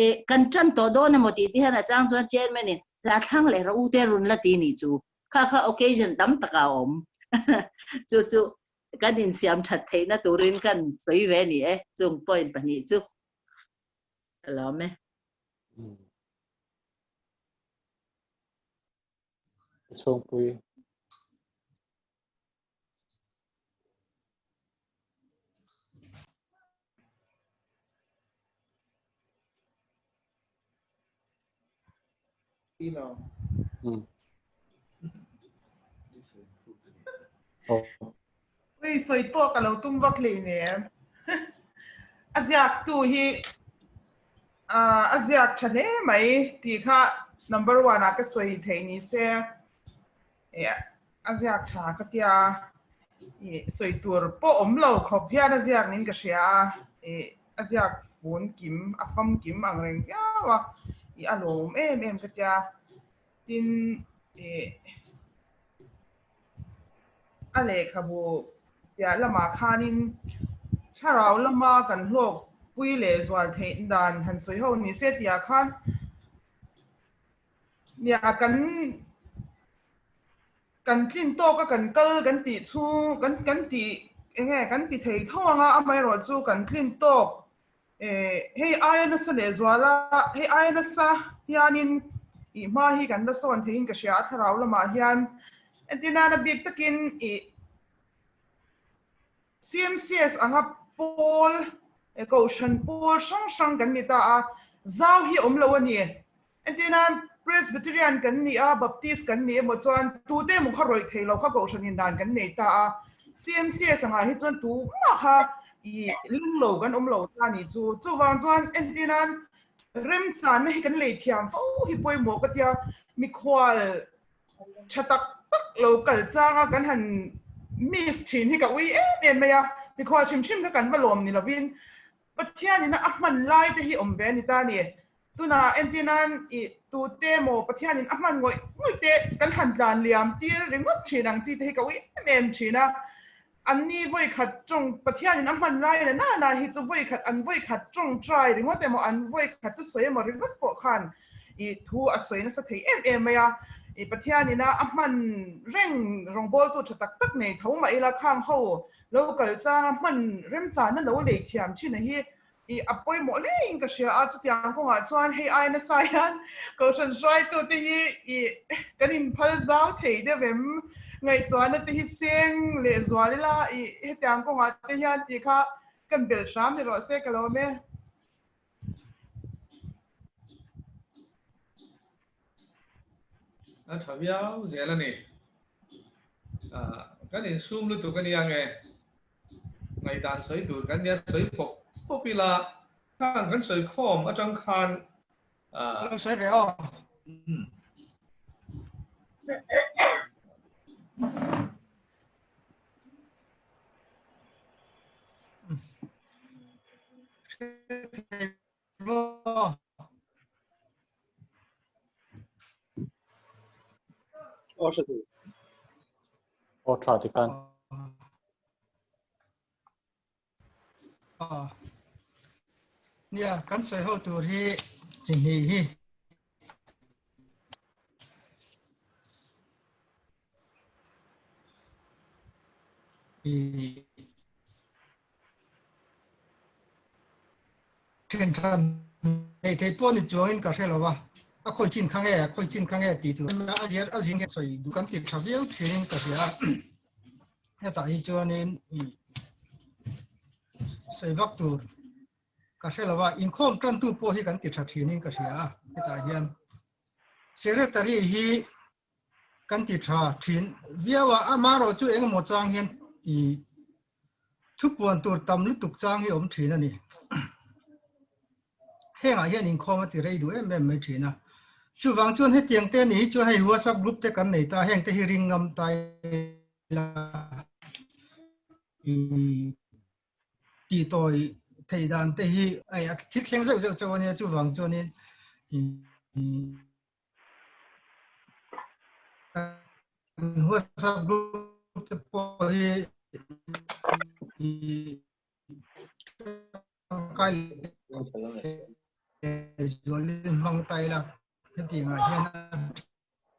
e kan tan tawh dawn emaw tih te hian a chang chuan chairman in hla thlang leh rawh u te run la ti ni chu kha kha occasion tam tak a awm chu chu kan insiam that theihna turin kan sawi ve ni e chung point pahnih chu ka lawm e. Chhungpui. Ui sawi pawh ka lo tum vak hlei nem. A ziaktu hi a ziak tha hle mai tih kha number one ah ka sawi theih ni se a ziak tha ka tia ih sawi tur pawh awm lo khawp hian a ziak niin ka hria a ih a ziak fun kim a famkim ang reng viau a ih a lawm em em ka tia tin ih A lehkhabu piah lamah khanin thlarau lama kan hlawkpui leh zual theih dan han sawi ho ni se tihah khan nia kan kan tlin tawka kan kal kan tih chhung kan kan tih eng nge kan ti thei tho ang a amaherawh chu kan tlin tawk Hei aia nasa leh zual a, hei aia nasa hianin ih hma hi kan la sawn theiin ka hria a thlarau lamah hian entir nana bik takin ih CMCS anga pawl kohhran pawl hrang hrang kan ni ta a, zau hi awm lo a ni. Entir nan. Presbyterian kan ni a, Baptist kan ni emaw chuan tute emaw kha rawih thei lo kha kohhran in dan kan nei ta a. CMCS angah hi chuan tumah kha i lung lo kan awm lo ta ni chu. Chuvang chuan entir nan remchanna hi kan lei thiam fo hi pawimawh ka tia, mikhual tha tak tak lo kal changa kan han miss thin hi ka ui em em mai a, mikhual hrim hrim kha kan va lawm ni lovin Pathianin a hman lai te hi awm ve a ni ta a ni. Tunah entir nan i tute emaw Pathianin a hman ngawih ngawih te kan han tlan liam tir ringawt thin ang chi te hi ka ui em em thin a. Anni vawikhat tawng Pathianin a hman lai na na hi chu vawikhat an vawikhat tawng try ringawt emaw an vawikhat thusawi emaw ringawt pawh khan i thu a sawi nasa thei em em mai a. I Pathianin a hman reng rawngbawltu tha tak tak nei tho mah ila khang ho Lo kal changa hman remchana lo lei thiam thin a hi i a pawimawh hlein ka hria a, chutiang kawngah chuan hei ai nasa hian Kohhran hruaitute hi i kan inphal zau thei deuh em? Ngaihtuahna te hi seng leh zual ila i hetiang kawngah te hian tih kha kan belh hram ni rawh se ka lawm e. A tha viau zel a ni. Kan insum lutuk a nia nge? Ngaihdan sawi tur kan nia sawi pawp pawp ila khang kan sawi khawm atang khan Lo sawi ve aw. Aw hre thei. Aw tha ti khan. Nia, kan sawi ho tur hi chi hnih hi. Then than nei thei pawh ni chuangin ka hre lo va, a khawi chin kha nge, a khawi chin kha nge tih tur a zir a zing hian sawi duh kan ti tha viau thinin ka hria a. Hetah hi chuanin sawi vak tur ka hre lo va, inkhawm tantu pawh hi kan ti tha thinin ka hria a. Hetah hian secretary hi kan ti tha thin viau a, amaherawh chu engemaw chang hian i thupuan tur tam lutuk chang hi awm thin a ni. Hengah hian inkhawm a ti rei duh em em mai thin a. Chuvang chuan hetiang te ni hi chuan hei WhatsApp group te kan nei ta, heng te hi ring ngam ta ila i tih tawi theih dan te hi a thil thleng zeuh zeuh chauh a nia, chuvang chuanin i WhatsApp group te pawh hi tangkai zualin hmang ta ila hetiang ah hian a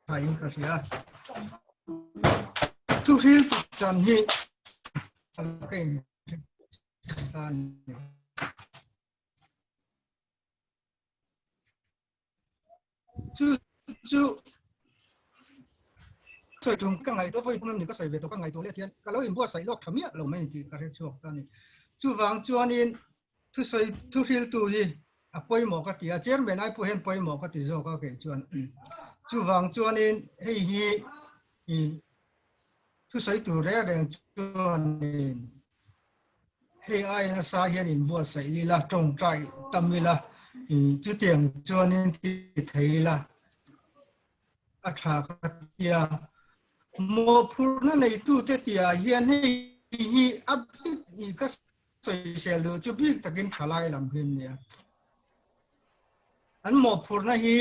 tha in ka hria. Thuhril chan hi ka in ta ni. Chu chu sawi tum ka ngaihtuah vawi kum ni ka sawi ve tawh ka ngaihtuah leh thian ka lo inbuatsaih lawk tha miah lo mai tih ka hre chhuak ta ni. Chuvang chuanin thusawi thuhriltu hi a pawimawh ka ti a, chairman ai pawh hian pawimawh ka ti zawk a kei chuan. Chuvang chuanin hei hi thusawi tur reng reng chuanin Hei ai nasa hian inbuatsaih ila, tawngtai tam ila, chutiang chuanin ti thei ila a tha ka ti a. Mawhphurhna neitute tihah hian hei hi a bik ka sawisel duh chu bik takin thalai lam hi an nia. An mawhphurhna hi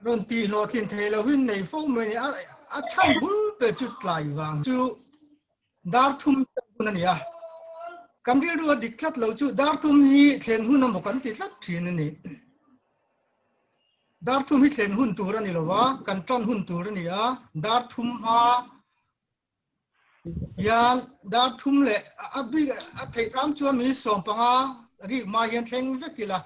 rawn tih hlawhtlin thei lohin nei fo mai a ni. A chhan bul ber chu tlai vang chu dar thum hun a ni a. Kan rilru a dik tlat lo chu dar thum hi thlen hun emaw kan ti tlat thin a ni. Dar thum hi thlen hun tur a ni lo va, kan tan hun tur a ni a. Dar thum hma Hian dar thum leh a bik a theih ram chuan min 15 rik hma hian thleng vek ila.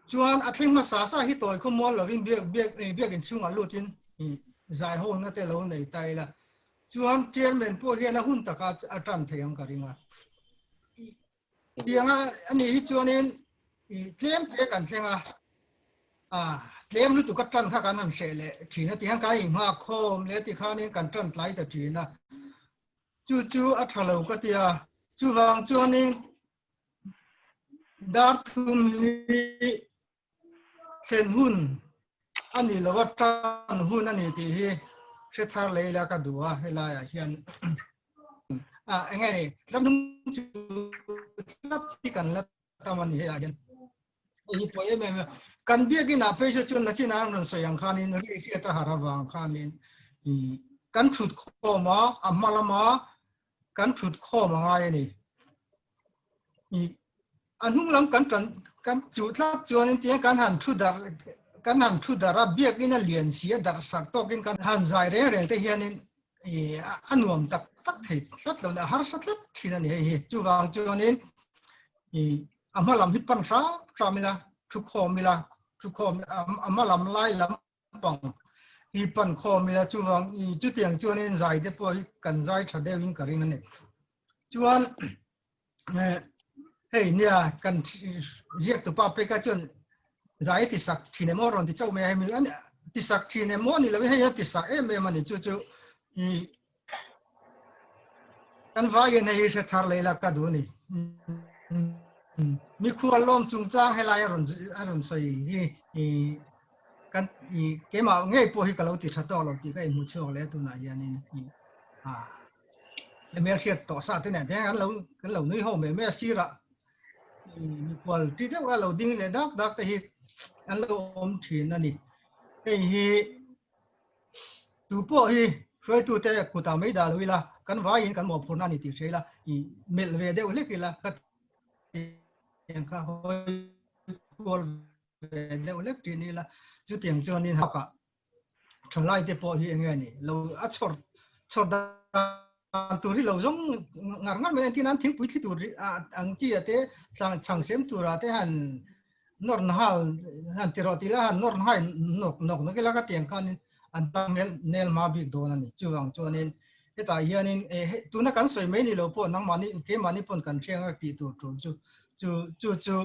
Chuan a thleng hmasa sa hi tawi khaw mual lovin biak biak biak inchhungah lutin zai hawlna te lo nei ta ila. Chuan chairman pawh hian a hun taka a tan thei ang ka ring a. Tianga ani hi chuanin tlem te kan thleng a, a tlem lutuk a tan kha kan han hreh leh thin a tihian kan inghak khawm leh tikhanin kan tan tlai ta thin a, chu chu a tha lo ka ti a, chuvang chuanin dar thum hi thlen hun a ni lo a, tan hun a ni tih hi hre thar lei la ka duh a helaiah hian a enge ni tlam hnung chu tlat hi kan la tam a ni hei ah hian hei hi pawi em em a kan biakin ah phei chu chuan nachin ah an rawn sawi ang khanin ri hriat a har avang khanin kan thut khawm a a hma lama kan thut khawm a ngai a ni. A hnung lam kan tan kan chuh tlat chuanin tiang kan han thu darh kan han thu darh a biakin a lian si a darh sak tawkin kan han zai reng reng te hianin a nuam tak tak thei tlat lo a harsa tlat thin a ni hei hi. Chuvang chuanin a hma lam hi pan hram hram ila thu khawm ila thu khawm a hma lam lai lam pang hi pan khawm ila chuvang i chutiang chuanin zai te pawh hi kan zai tha deuhin ka ring a ni. Chuan hei nia kan ziak tupa peka chuan zai ti sak thin emaw rawn ti chauh mai a hemi an ti sak thin emaw ni lovin hei a ti sak em em a ni chu chu i kan vaiin hei hi hre thar leh ila ka duh a ni. Mikhual lawm chungchang helai a rawn a rawn sawi hi i kan i keimah ngei pawh hi ka lo ti tha tawk lo tih ka inhmu chhuak leh tunah hianin i a hmel hriat tawh sa te nen te kan lo kan lo nui ho mai mai a sirah i mikhual ti deuh a lo ding leh dak dak te hi an lo awm thin a ni. Hei hi Tu pawh hi hruaitute kutah mai dah lo ila, kan vaiin kan mawhphurhna a ni tih hria ila, i melh ve deuh hlek ila ka tiang kha hawi kual ve deuh hlek tih ni ila, chutiang chuanin hakah thalai te pawh hi enge ni lo a chhawr chhawr dan tur hi lo zawng ngar ngar mai entir nan thingpui thli tur ang chi ah te chhang sem turah te han nawr nahal han ti rawh tih la han nawr nahai nawk nawk nawk ila ka tiang khanin an tang nel nel hma bik dawn a ni. Chuvang chuanin hetah hianin eh tuna kan sawi mai ni lo pawh nangmahni keimahni pawn kan hriang a tih tur tul chu chu chu chu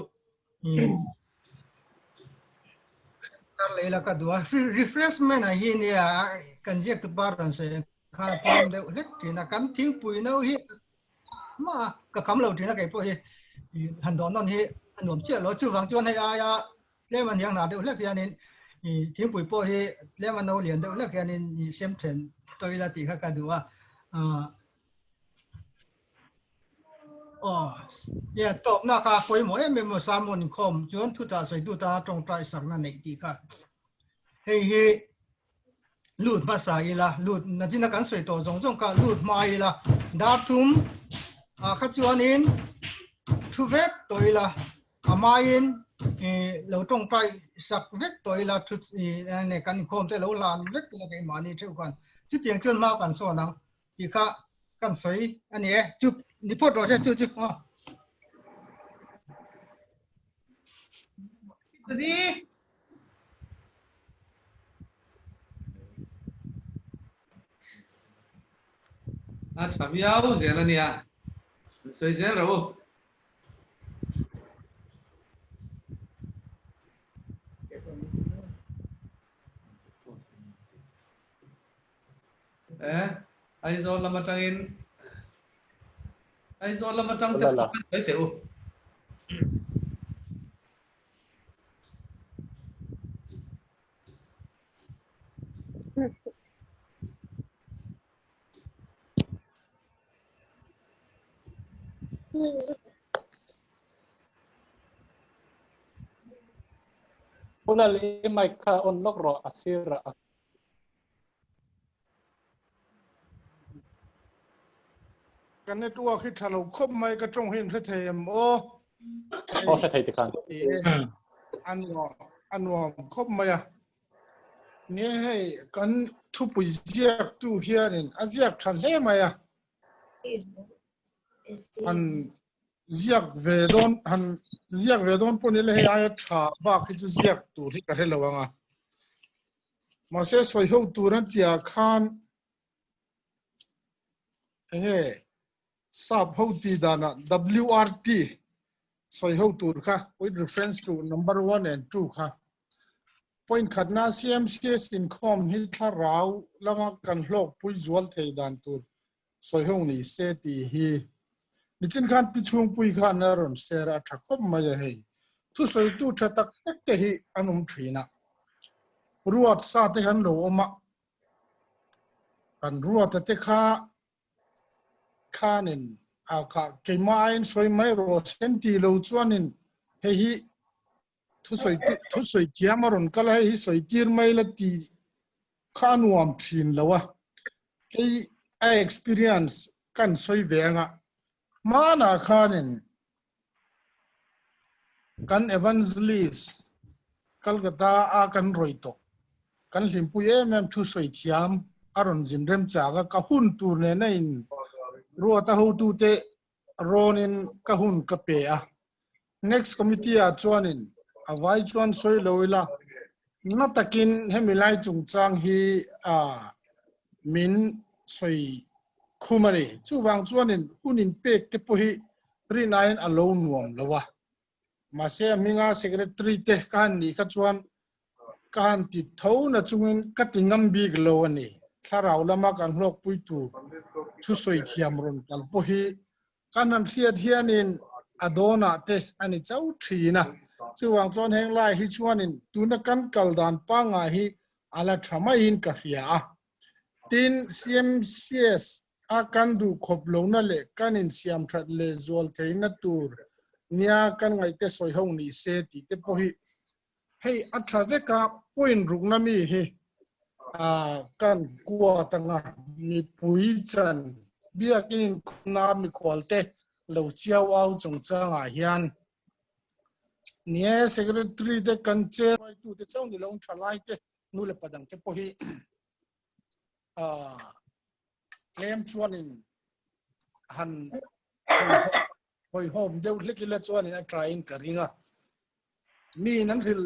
tar leh ila ka duh a. Refreshment ah hi nia kan ziak tu pa rawn sawi khan a tlawm deuh hlek thin a kan thingpui no hi ma ka kham lo thin a kei pawh hi han dawh nawn hi a nuam chiah lo chuvang chuan hei aia tlem a hniang hna deuh hlek hianin thingpui pawh hi tlem a no lian deuh hlek hianin sem then tawh ila tih kha ka duh a aw tia tawpna kha pawimawh em em sermon inkhawm chuan thuchah sawitu tana tawngtai sakna neih tih kha hei hi lut hmasa ila lut nachina kan sawi tawh zawng zawng kha lut hma ila dar thum ah kha chuanin thu vek tawh ila a hmain lo tawngtai sak vek tawh ila thu ne kan inkhawm te lo hlan vek ila keimahni theuh khan chutiang chuan hma kan sawn ang tih kha kan sawi a ni e chu ni phawt rawh se chu chu aw. A tha viau zel a nia. An sawi zel rawh u. Eh, Aizawl lam atangin Aizawl lam atang te pawh kan sawi teh u. Unal i mic kha on lawk rawh a sir ah. Ka network hi tha lo khawp mai ka tawng hi in hre thei em aw. Aw hre thei tikhan. A nuam a nuam khawp mai a. Ni hei kan thupui ziak tu hianin a ziak tha hle mai a. Han ziak ve dawn han ziak ve dawn pawh ni le hei aia tha bak hi chu ziak tur hi ka hre lo ang a. Mahse sawi ho tur an tihah khan enge sap ho tih danah WRT sawi ho tur kha with reference to number one and two kha. Point khatna CMCS inkhawm hi thlarau lama kan hlawkpui zual thei dan tur sawi ho ni se tih hi nichin khan pi chhungpui khan a rawn share a tha khawp mai a hei. Thusawitu tha tak tak te hi an awm thin a, ruat sa te han lo awm a, kan ruata te kha khanin a kha keimah aiin sawi mai rawh sen ti lo chuanin hei hi thusawi thusawi thiam a rawn kal a hei hi sawi tir mai la ti kha a nuam thin lo a kei a experience kan sawi ve anga hmanah khanin kan evangelist Kolkata a kan rawi tawh kan hlimpui em em thusawi thiam a rawn zin rem chak a ka hun tur nena in ruata hotute rawnin ka hun ka pe a next committee ah chuanin a vai chuan sawi lo ila na takin hemi lai chungchang hi a min sawi khum a ni chuvang chuanin hun in pek te pawh hi rinaiin a lo nuam lo a mahse a hminga secretary te ka han nih kha chuan ka han ti tho na chungin ka ti ngam bik lo a ni thlarau lama kan hlawkpui tur thusawi thiam rawn kal pawh hi Kan han hriat hianin a dawnah te a ni chauh thin a, chuvang chuan heng lai hi chuanin tuna kan kal dan pangngai hi a la tha maiin ka hria a. Tin, CMCS a kan duh khawp lohna leh kan insiam that leh zual theihna tur nia kan ngaihte sawi ho ni se tih te pawh hi hei a tha vek a, point rukna mi hi kan kuat anga mipui chan biakin inkhawmna mikhual te lo chiau au chungchangah hian nie secretary te kan che hruaitu te chauh ni lo tha lai te nu leh pa dang te pawh hi tlem chuanin han hawihhawm deuh hlek ila chuanin a thain ka ring a. Mi in an hril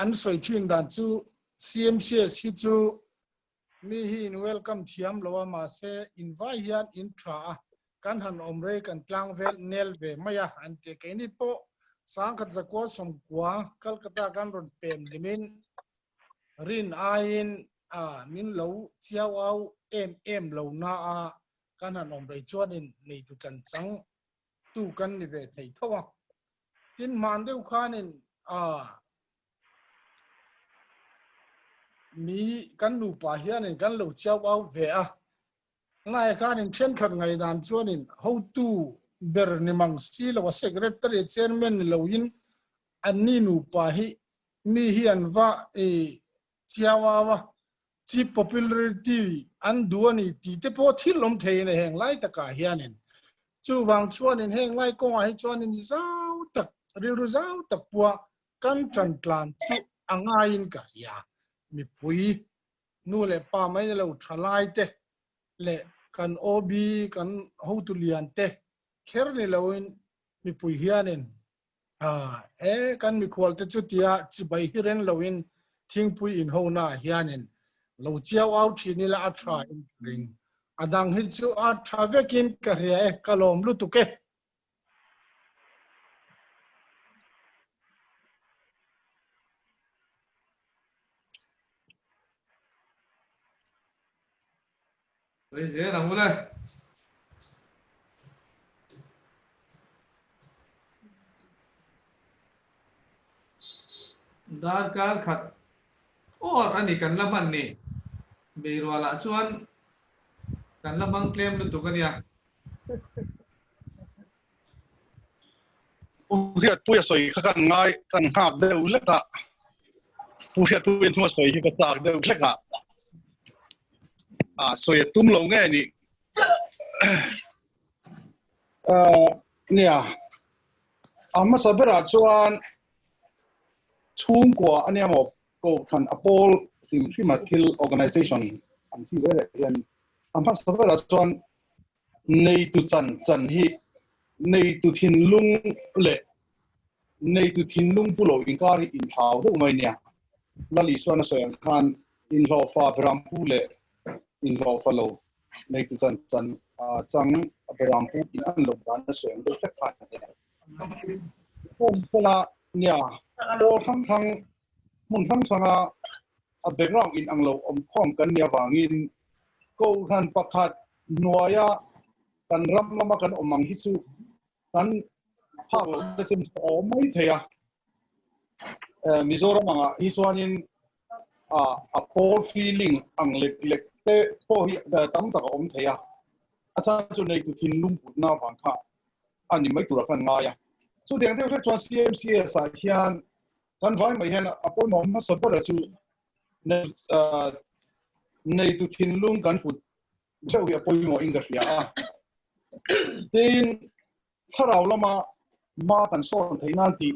an sawi thin dan chu CMCS hi chu mi hi in welcome thiam lo a mahse in vai hian in tha a kan han awm rei kan tlang vel nel ve mai a an ti a keini pawh sangkhat zakua sawmkua Calcutta kan rawn pem hlimin rin aiin a min lo chiau au em em lo na a kan han awm rei chuanin neitu chan chang tu kan ni ve thei tho a. Tin hman deuh khanin a mi kan nupa hianin kan lo chiau au ve a. Ngai khanin thenkhat ngaihdan chuanin hotu ber ni mang si lo a secretary chairman ni loin anni nupa hi mi hi an va i chiau au a cheap popularity an duh a ni tih te pawh thil awm thei a ni heng lai takah hianin chuvang chuanin heng lai kawngah hi chuanin zau tak rilru zau tak pawha kan tan tlan chu a ngaiin ka hria mipui nu leh pa mai ni lo thalai te leh kan OB kan hotu lian te kher ni loin mipui hianin E kan mikhual te chu tia chibai hi ren loin thingpui in ho na hianin lo chiau au thin ila a tha in ka ring. A dang hi chu a tha vekin ka hria e, ka lawm lutuk e. Sawi zel ang ule. Darkar khat awr a ni kan la hman ni. Beirualah chuan kan la hmang tlem lutuk a nia. Pu Hriatpuia sawi kha kan ngai kan nghak deuh hlek a. Pu Hriatpuia hnua sawi hi ka chak deuh hlek a. A sawi a tum lo nge ni. Nia, a hmasa berah chuan chhungkua a nia maw kohhran a pawl hrim hrim a thil organization an chi ve leh hian a hmasa berah chuan Neitu chan chan hi neitu thinlung leh neitu thinlung pu lo inkar hi inthlau deuh mai nia. Lal Isuan a sawi ang khan inhlawhfa berampu leh inhlawhfa lo neitu chan chan chang berampu in an lo dan a sawi ang deuh hlek khan a nia. khawm sela nia pawl hrang hrang hmun hrang hranga a background in ang lo awm khawm kan nih avangin Kohhran pakhat hnuaia kan ram lama kan awm ang hi chu kan phak loh na chin a awm mai thei a. Mizoram angah hi chuanin a pawl feeling ang lek lek te pawh hi tam tak a awm thei a. A chhan chu neitu thinlung putna avang kha a ni mai tura kan ngai a. Chutiang deuh hlek chuan CMCS ah hian kan vai mai hian a pawimawh hmasa ber chu neitu thinlung kan put theuh hi a pawimawh in ka hria a. Tin, thlarau lama ma kan sawn theih nan tih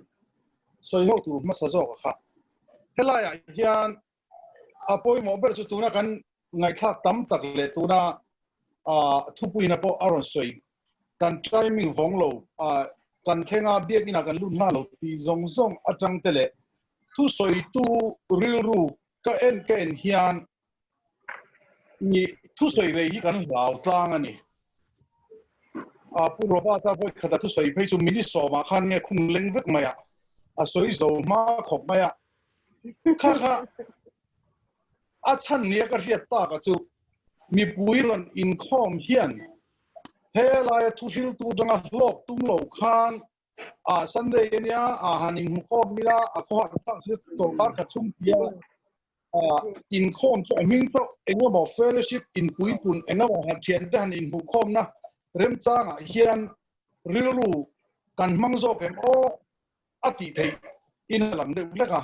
sawi ho tur hmasa zawk a kha. Helaiah hian a pawimawh ber chu tuna kan ngaihthlak tam tak leh tuna thupuina pawh a rawn sawi kan timing vawng lo kan thlenga biakina kan lut hna lo tih zawng zawng atang te leh thusawitu rilru ka en ka en hian ni thusawi ve hi kan hlau tlang a ni. Pu Robert-a vawi khata thusawi phei chu minute sawmah khan nge khung leng vek mai a, a sawi zo hma khawp mai a. Kha kha a chhan nia ka hriat tak a chu mipui rawn inkhawm hian he laia thuhriltu atanga hlawk tum lo khan a Sunday ania a han inhmukhawm ila a khawhar thlak hi sorkar kha chhung tia inkhawm chu a hming pawh engemaw fellowship inpuipun engemaw han thian te han inhmuhkhawmna remchangah hian rilru kan hmang zawk em aw a tih theih in a lang deuh hlek a.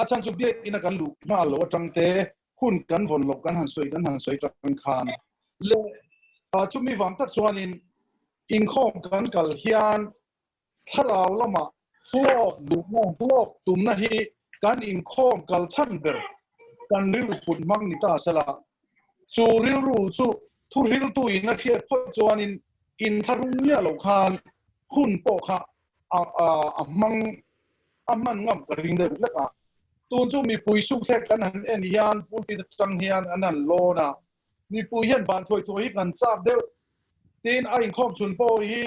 A chhan chu biakina kan luh nghal lo atang te hun kan vawn loh kan han sawi kan han sawi tang khan leh chumi vang tak chuanin inkhawm kan kal hian thlarau lamah hlawk duhna hlawk tumna hi kan inkhawm kal chhan ber kan rilru put hmang ni ta sela chu rilru chu thu riltu in a hriat phawt chuanin inthlahrung miah loh khan hun pawh kha a hmang a hman ngam ka ring deuh hlek a. Tun chu mipui sukthlek kan han en hian pulpit atang hian an han lawn a, mipui hian van thuai thuai hi kan chak deuh. Tin, a inkhawm chhun pawh hi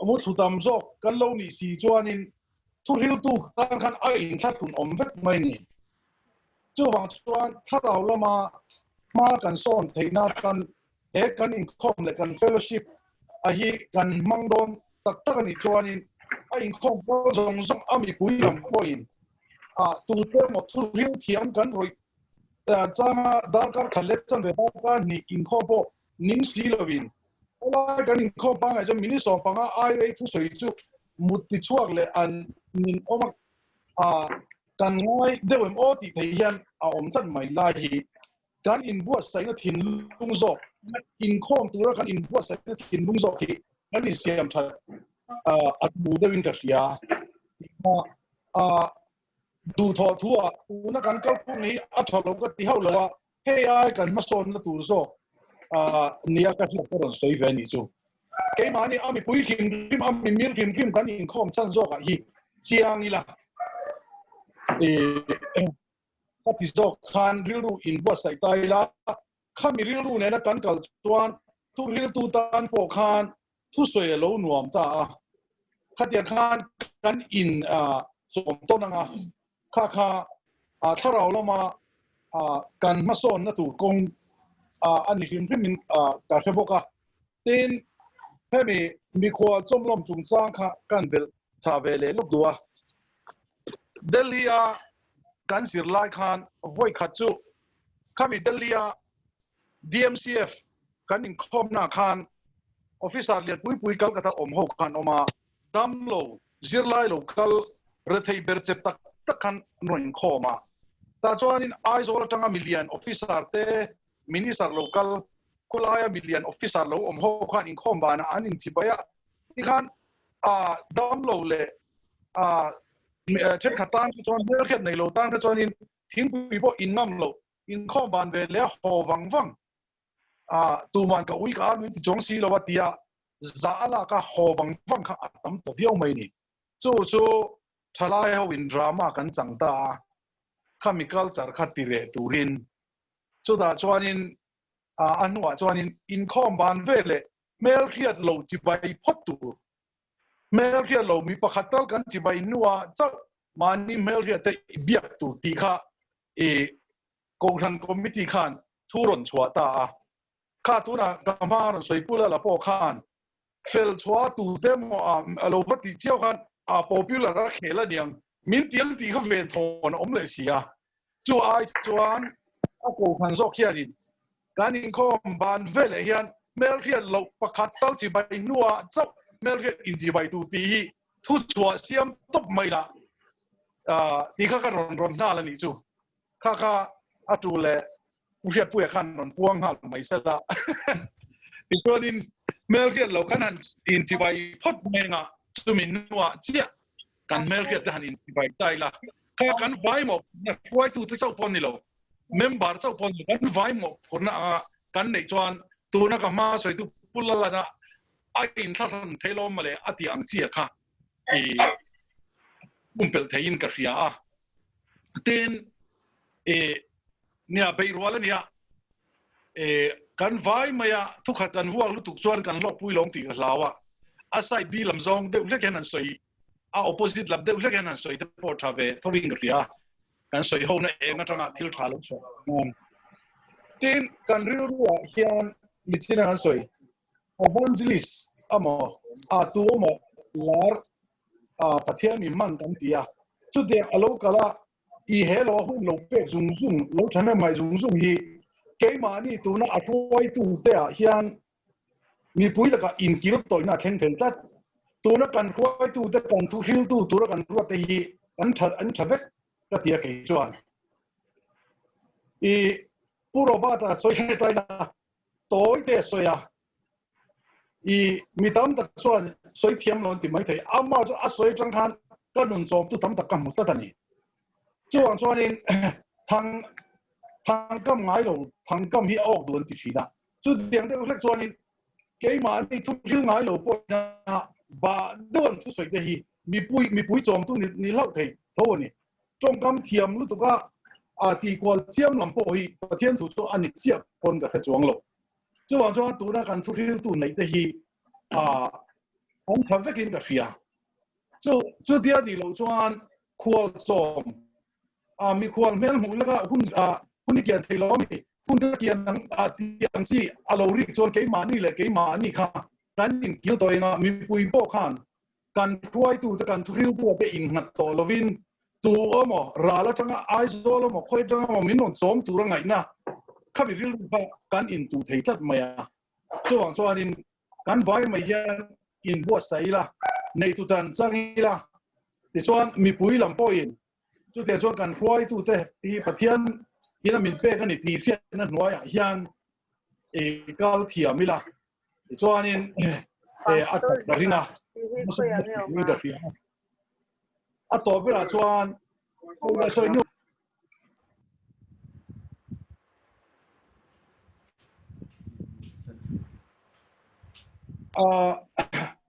mu thlu tam zawk kan lo nih si chuanin thuhriltu tan khan a inthlahrun awm vek mai ni. Chuvang chuan thlarau lama hma kan sawn theihna tan he kan inkhawm leh kan fellowship a hi kan hmang dawn tak tak a nih chuanin a inkhawm pawl zawng zawng a mipui lam pawhin a tute emaw thuril thiam kan rawih changa darkar khat leh chanve darkar hnih inkhawm pawh ning si lovin helai kan inkhawm pangngai chuan minute 15 ai thusawi chu mut tichhuak leh an nin awm a kan ngai deuh em aw tih theih hian a awm tlat mai lai hi. Kan inbuatsaihna thinlung zawk, inkhawm tura kan inbuatsaihna thinlung zawk hi kan insiam that a tul deuhin ka hria. Duhthawh thu-ah tuna kan kalphung hi a tha lo ka ti hauh lo a, hei ai kan hmasawnna tur zawk nia ka hriat ka rawn sawi ve a nih chu. Keimahni a mipui hrim hrim, a mimir hrim hrim kan inkhawm chhan zawkah hi chiang ila. Ka ti zawk khan rilru inbuatsaih ta ila, khami rilru nena kan kal chuan thuhriltu tan pawh khan thusawi a lo nuam ta a, khatiang khan kan in chawm tawn ang a, kha kha thlarau lama kan hmasawnna tur kawng a ni hrim hrimin ka hre bawk a. Tin, hemi mikhual chawmlawm chungchang kha kan belh chah ve leh lawk duh a. Delhi-a kan zir lai khan vawi khat chu khami Delhi-a DMCF kan inkhawmna khan officer lian pui pui Calcutta awm ho khan awm a, dam lo, zirlai lo kal rethei ber chep tak tak khan an rawn inkhawm a. Tah chuanin Aizawl atanga milian officer te, minister lo kal, khawlaia milian officer lo awm ho khan inkhawm banah an inchibai a, tikhan a dam lo leh a thenkhat tan kha chuan hmelhriat nei lo tan kha chuanin thingpui pawh in ngam lo inkhawm ban ve leh a haw vang vang a tuman ka ui ka ar min ti chuang si lo a tia za a lak a haw vang vang kha a tam ta viau mai ni. Chu chu thalai ho in drama kan chang ta a, khami culture kha ti reh turin chutah chuanin a hnuah chuanin inkhawm ban ve leh hmelhriat lo chibai phawt tur. Hmelhriat lo mi pakhat tal kan chibai hnuah chauh mahni hmelhriat te i biak tur tih kha i Kohhran Committee khan thu rawn chhuah ta a. Kha tunah ka hma rawn sawi pula la pawh khan fel chhuah tu te maw a lo va tih chiau khan a popular a khel a niang min tiang tih kha ven thawn a awm leh si a. Chu ai chuan a kohhran zawk hianin kan inkhawm ban veleh hian hmelhriat loh pakhat tal chibai hnuah chauh hmelhriat inchibai tur tih hi thu chhuah siam tawp mai lah tih kha ka rawn rawn nghal a nih chu. Kha kha a tu leh U Hriatpuia khan rawn puang nghal mai se la. Tichuanin hmelhriat lo kan han inchibai phawt mai anga chumi hnuah chiah kan hmelhriat te han inchibai ta ila. Kha kan vai mawhphurhna hruaitute chauh pawh ni lo, member chauh pawh ni lo, kan vai mawhphurhna anga kan neih chuan tuna ka hma sawitu Pu Lalana a inthlahran thei lawm mawle a tih ang chiah kha i pumpelh theiin ka hria a. Tin, i nia beih rual a nia, i kan vai mai a, thukhat kan vuak lutuk chuan kan hlawkpui lawm tih ka hlau a, a side bi lam zawng deuh hlek hian an sawi, a opposite lam deuh hlek hian an sawi te pawh tha ve thovin ka hria a, kan sawi ho na eng atanga thil tha lo chhuah nan. Tin, kan rilruah hian michina kan sawi, evangelist emaw, a tu emaw lar Pathian mi hman kan ti a, chutiang a lo kal a, i he lo hun lo pek zung zung, lo thahnem mai zung zung hi keimahni tuna a hruaitu te ah hian mipui lakah inkil tawihna a thleng thei tlat. Tuna kan hruaitu te, kan thuhriltu tura kan ruat te hi an tha an tha vek ka ti a kei chuan. I Pu Robert-a sawi hre ta ila tawi te a sawi a, I mi tam tak chuan sawi thiam lo an ti maithei. Amah chu a sawi atang khan ka nun chawmtu tam tak ka hmu tlat a ni. Chuvang chuanin thang thangkam ngai lo, thangkam hi a awk duh an ti thin a. Chutiang deuh hlek chuanin keimahni thuhril ngai lo pawhin a bah deuh an thusawi te hi mipui mipui chawmtu ni ni hlauh thei tho a ni. Tawngkam thiam lutuk a a tihkual chiam lam pawh hi Pathian thu chu a ni chiah pawn ka hre chuang lo. Chuvang chuan tuna kan thuhriltu neih te hi an tha vekin ka hria. Chu chutia nih loh chuan khual chawm mikhual hmel hmuh laka hun hun i kian thei lo ami hun ka kian ang tih ang chi a lo rik chuan keimahni leh keimahni kha kan inkil tawh eng a, mipui pawh khan kan hruaitute kan thuhriltu te innghat tawh lovin tu emaw ral atanga Aizawl emaw khawi atanga emaw min rawn chawm tur a ngaihna khami rilru kha kan intuh thei tlat mai a. Chuvang chuanin kan vai mai hian inbuatsaih ila, neitu chan chang ila, tichuan mipui lam pawhin chutiang chuan kan hruaitute hi Pathian ina min pek a ni tih hriatna hnuaiah hian i kal thiam ila. Tichuanin a that ka ring a, ka hria a. A tawp berah chuan sawi hnu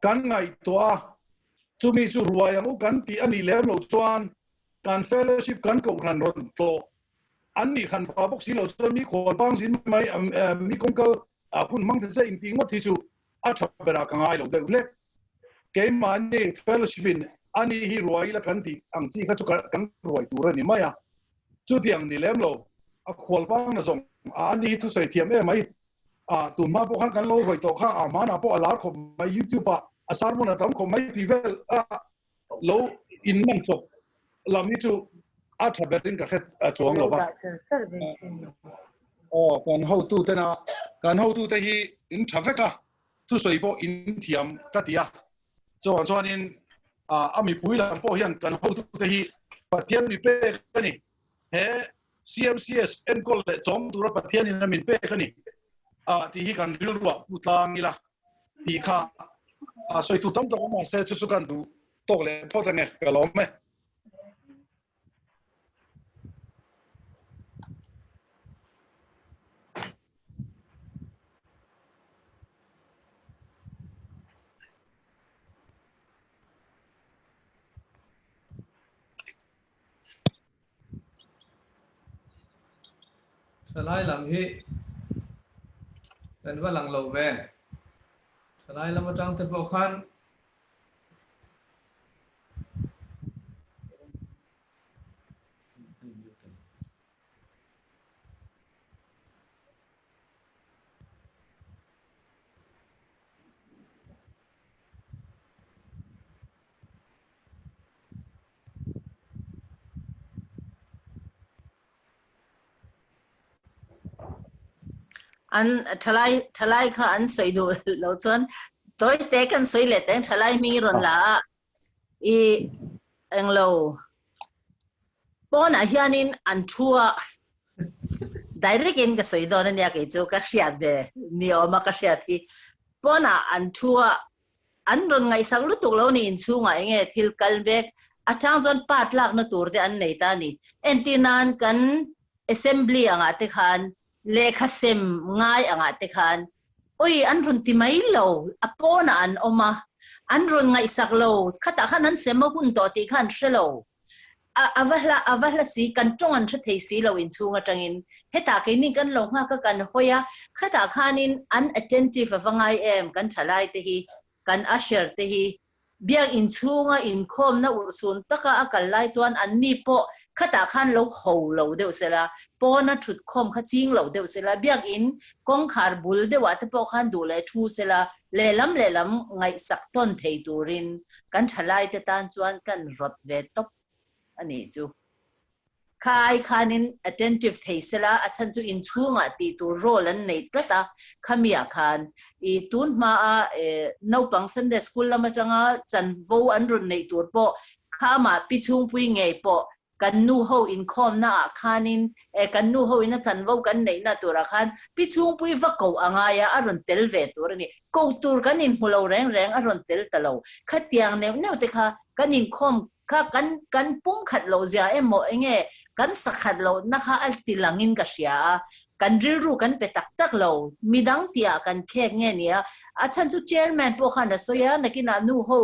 kan ngaihtuah a, chumi chu ruai ang u kan tih a nih lem loh chuan kan fellowship kan kohhran rawn tlawh an nih hran pah bawk si lo chuan mi khual pang zin mai mi kawngkal hun hmang thei se intih ngawt hi chu a tha berah ka ngai lo deuh hlek. Keimahni fellowship in ani hi ruai ila kan tih ang chi kha chu kan ruai tur a ni mai a. Chutiang ni lem lo, a khual pang na zawng a ani hi thusawi thiam em mai. Tun hma pawh khan kan lo ruai tawh kha, a hmanah pawh a lar khawp mai YouTube ah a sermon a tam khawp mai tih vel a lo in man chawp lam hi chu a tha berin ka hre chuang lo va. Aw kan hotu te na kan hotu te hi in tha vek a thusawi pawh in thiam ka ti a chuan chuanin a mipui lam pawh hian kan hotu te hi Pathian mi pek a ni he CMCS enkawl leh chawm tura Pathian in a min pek a ni a tih hi kan rilruah pu tlang ila tih kha a sawi tu tam tak awm mahse chu chu kan duh tawk leh phawt ange ka lawm e. Thalai lam hi kan va lang lo ve. Thalai lam atang te pawh khan. An thalai thalai kha an sawi duh lo chuan tawi te kan sawi leh teng thalai hming i rawn la a i englo pawnah hianin an thu a direct in ka sawi dawn ania kei chu ka hriat ve ni awm a ka hriat hi pawnah an thu a an rawn ngaihsak lutuk lo ni inchhungah enge thil kal vek atang chuan part lakna tur te an nei ta a ni entir nan kan assembly angah te khan Lehkha sem ngai angah te khan awi an rawn ti mai lo, a pawnah an awm a, an rawn ngaihsak lo, khatah khan an sem a hun tawh tih kha an hre lo. A a va hla a va hla si, kan tawng an hre thei si lo inchhung atangin. Hetah keini kan lo nghak a, kan hawi a, khatah khanin an attentive a va ngai em, kan thalai te hi, kan usher te hi, Biakinn chhunga inkhawmna urhsun taka a kal lai chuan anni pawh khatah khan lo ho lo deuh sela, pawna thutkhawm kha ching lo deuh sela, biakinn kawngkhar bul deuhah te pawh khan duh leh thu sela, lehlam lehlam ngaihsak tawn thei turin kan thalaite tan chuan kan rawt ve tawp a nih chu. Kha ai khanin attentive thei sela, a chhan chu inchhungah tih tur role an nei tlat a, khamiah khan i tun hmaa naupang Sunday school lam atanga chanvo an rawn neih tur pawh khamah pi chhungpui ngei pawh kan nu ho inkhawmna ah khanin kan nu ho ina chanvo kan neihna turah khan pi chhungpui va koh a ngai a, a rawn tel ve tur a ni. Koh tur kan inhmu lo reng reng a rawn tel ta lo. Khatiang neuh neuh te kha kan inkhawm Kha kan kan pumkhat loh zia emaw enge kan sakhat loh na kha a ti langin ka hria a, kan rilru kan pe tak tak lo, midang tihah kan khek nge nia, a chhan chu chairman pawh khan a sawi a, nakinah nu ho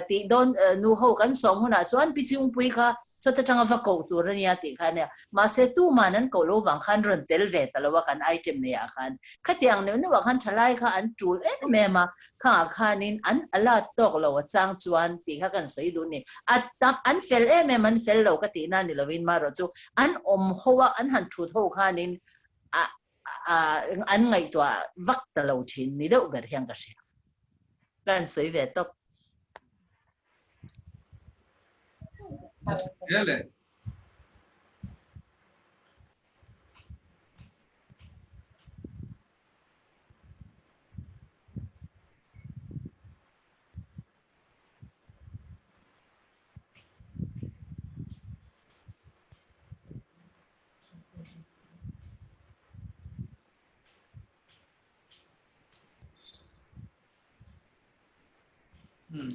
tih dawn nu ho kan sawm hunah chuan Pi Chhungpui kha sawt atanga va koh tur a nia tih kha ania, mahse tuman an koh lo vang khan rawn tel ve ta lo a kan item neiah khan, khatiang neuh neuhah khan thalai kha an tul em em a, Khangah khanin an a la tawk lo a chang chuan tih kha kan sawi duh ni. A tam an fel em em an fel lo ka tihna ni lovin marawh chu an awm ho a an han thut ho khanin a a an ngaihtuah vak ta lo thin ni deuh ber hian ka hria. Ka han sawi ve tawp. A tha hle le.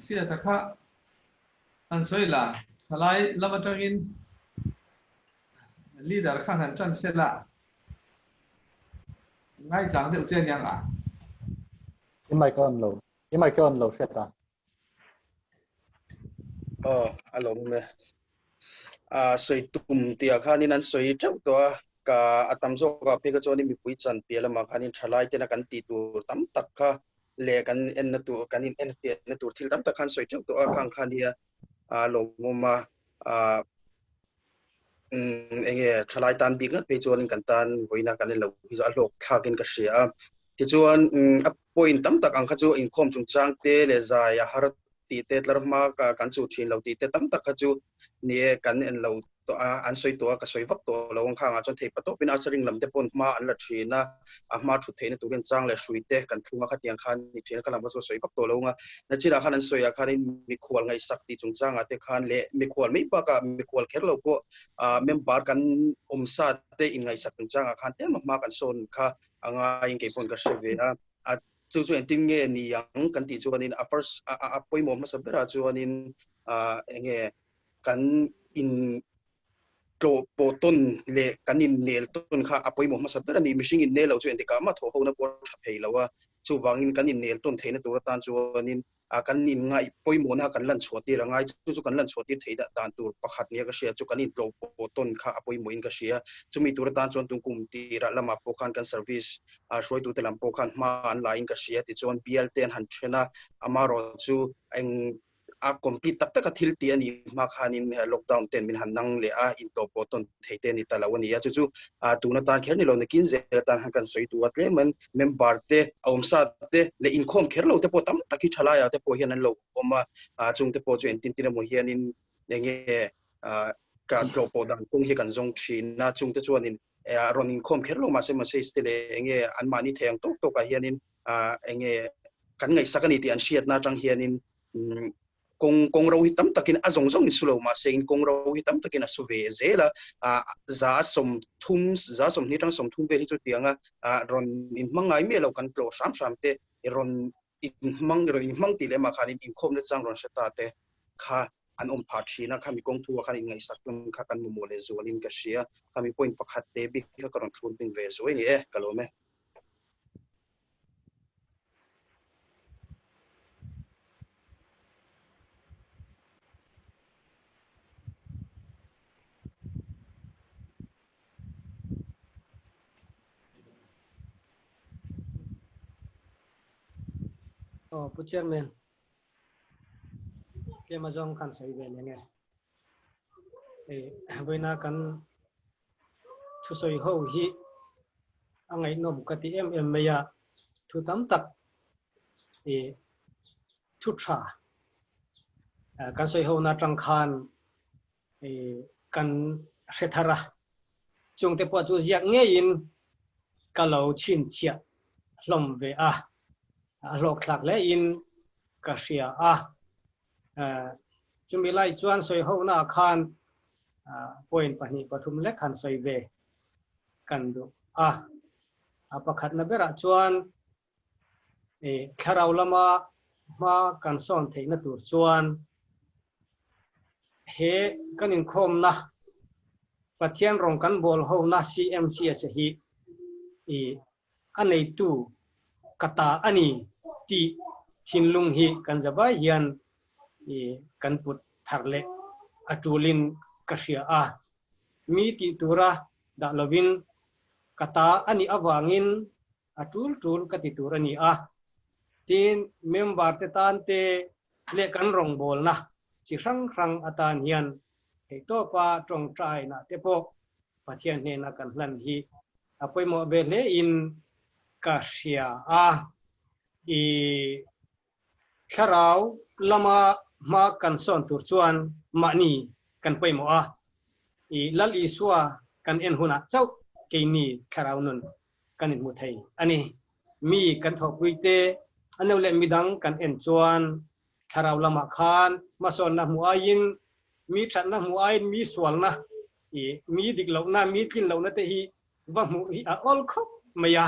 Hriat a kha han sawi la, thalai lam atangin leader khan han tan se la. Ngaichang deuh che aniang a. I mic a on lo. I mic a on lo hriat a. Aw, a lawm e. A sawi tum tih ah khanin an sawi teuh tawh a, ka a tam zawk ah phei kha chuanin mipui chan piah lamah khanin thalai tena kan tih tur tam tak kha leh kan enna tur kan in enfiahna tur thil tam tak kha an sawi teuh tawh a, khang kha nia a lawmawm a, a enge thalai tan bik ngat phei chuanin kan tan vawiina kan en lo hi chu a hlawk thlakin ka hria a. Tichuan a point tam tak ang kha chu inkhawm chungchang te leh zai a har tih te tlar hma kan chuh thin lo tih te tam tak kha chu ni e kan en lo tawh a, an sawi tawh a, ka sawi vak tawh lo ang khangah chuan thei patawpin a charing lam te paw'n hma an la thin a, a hma thut theihna turin chang leh hrui te kan thlung a khatiang khan ni thin a, ka lam kha chu a sawi vak tawh lo ang a. Nachinah khan an sawiah khanin mikhual ngaihsak tih chungchangah te khan leh mikhual mai bakah mikhual kher lo pawh member kan awm sa te inngaihsak chungchangah khan tlem a hma kan sawn kha a ngaiin kei pawn ka hre ve a. A chu chu engtin nge ni ang kan tih chuanin a first a pawimawh hmasa berah chuanin enge kan in tlawh pawh tawn leh kan in nel tawn kha a pawimawh hmasa ber a ni. Mihring in nel lo chu engtikah mah thawh hona pawh a tha thei lo a, chuvangin kan in nel tawn theihna tur atan chuanin kan in ngaih pawimawhna kha kan lan chhuah tir a ngai. Chu chu kan lan chhuah tir theih dan tur pakhat nia ka hria chu kan in tlawh pawh tawn kha a pawimawhin ka hria. Chumi tur atan chuan tun kum tirah lamah pawh khan kan service hruaitute lam pawh khan hma an la in ka hria. Tichuan bial te an han then a, amaherawhchu chu eng a complete tak taka thil tih a nih hma khanin lockdown ten min han nang leh a, intawh pawh tawn thei te a ni ta lo a ni a. Chu chu tun atan kher ni lo nakin zel atan khan kan sawi duh a, tlemin member te a awm sa te leh inkhawm kher lo te pawh tam tak hi thalaiah te pawh hian an lo awm a, chung te pawh chu engtin tin emaw hianin enge ka tlawhpawh dan kawng hi kan zawng thin a, chung te chuanin. Rawn inkhawm kher lo mahse message te leh enge anmahni thei ang tawk tawkah hianin enge kan ngaihsak a ni tih an hriatna atang hianin kawng kawng ro hi tam takin a zawng zawng in su lo mahse in kawng ro hi tam takin a su ve zel a, 130 120 atang 30 vel hi chu tianga rawn inhmang ngai miah lo kan tlawh hram hram te rawn inhmang rawn inhmang tih leh mah khanin inkhawmna chang rawn hre ta te kha an awm phah thin a, khami kawng thu ah khan inngaihsak hlawm kha kan mamawh leh zualin ka hria, khami point pakhat te bik kha ka rawn thlur bing ve zuai ni e, ka lawm e. Aw Pu Chairman, tlem azawng khan sawi ve leh nge. Vawiina kan thusawi ho hi a ngaihnawm ka ti em em mai a, thu tam tak thu tha kan sawi ho na atang khan kan hre thar a, chungte pawh chu ziak ngeiin ka lo chhinchhiah hlawm ve a, a hlawkthlak hlein ka hria a. Chumi lai chuan sawi honaah khan point 2 3 lek han sawi ve kan duh a. A pakhatna berah chuan thlarau lama hma kan sawn theihna tur chuan he kan inkhawmna Pathian rawng kan bawl hona CMCS hi a neitu ka ta a ni tih thinlung hi kan zavai hian kan put thar leh a tulin ka hria a. Mi tih tura dah lovin ka ta a nih avangin a tul tul ka ti tur a ni a. Tin, member te tan te leh kan rawngbawlna chi hrang hrang atan hian theihtawpa tawngtaina te pawh Pathian hnena kan hlan hi a pawimawh ve hle in ka hria a. I thlarau lama hma kan sawn tur chuan mahni kan pawimawh a. I Lal Isua kan en hunah chauh keini thlarau nun kan inhmu thei a ni. Mi kan thawhpui te, a no leh midang kan en chuan thlarau lamah khan hmasawnna hmuh aiin mi thatna hmuh aiin mi sualna, i mi dik lohna, mi tlin lohna te hi va hmuh hi a awl khawp mai a.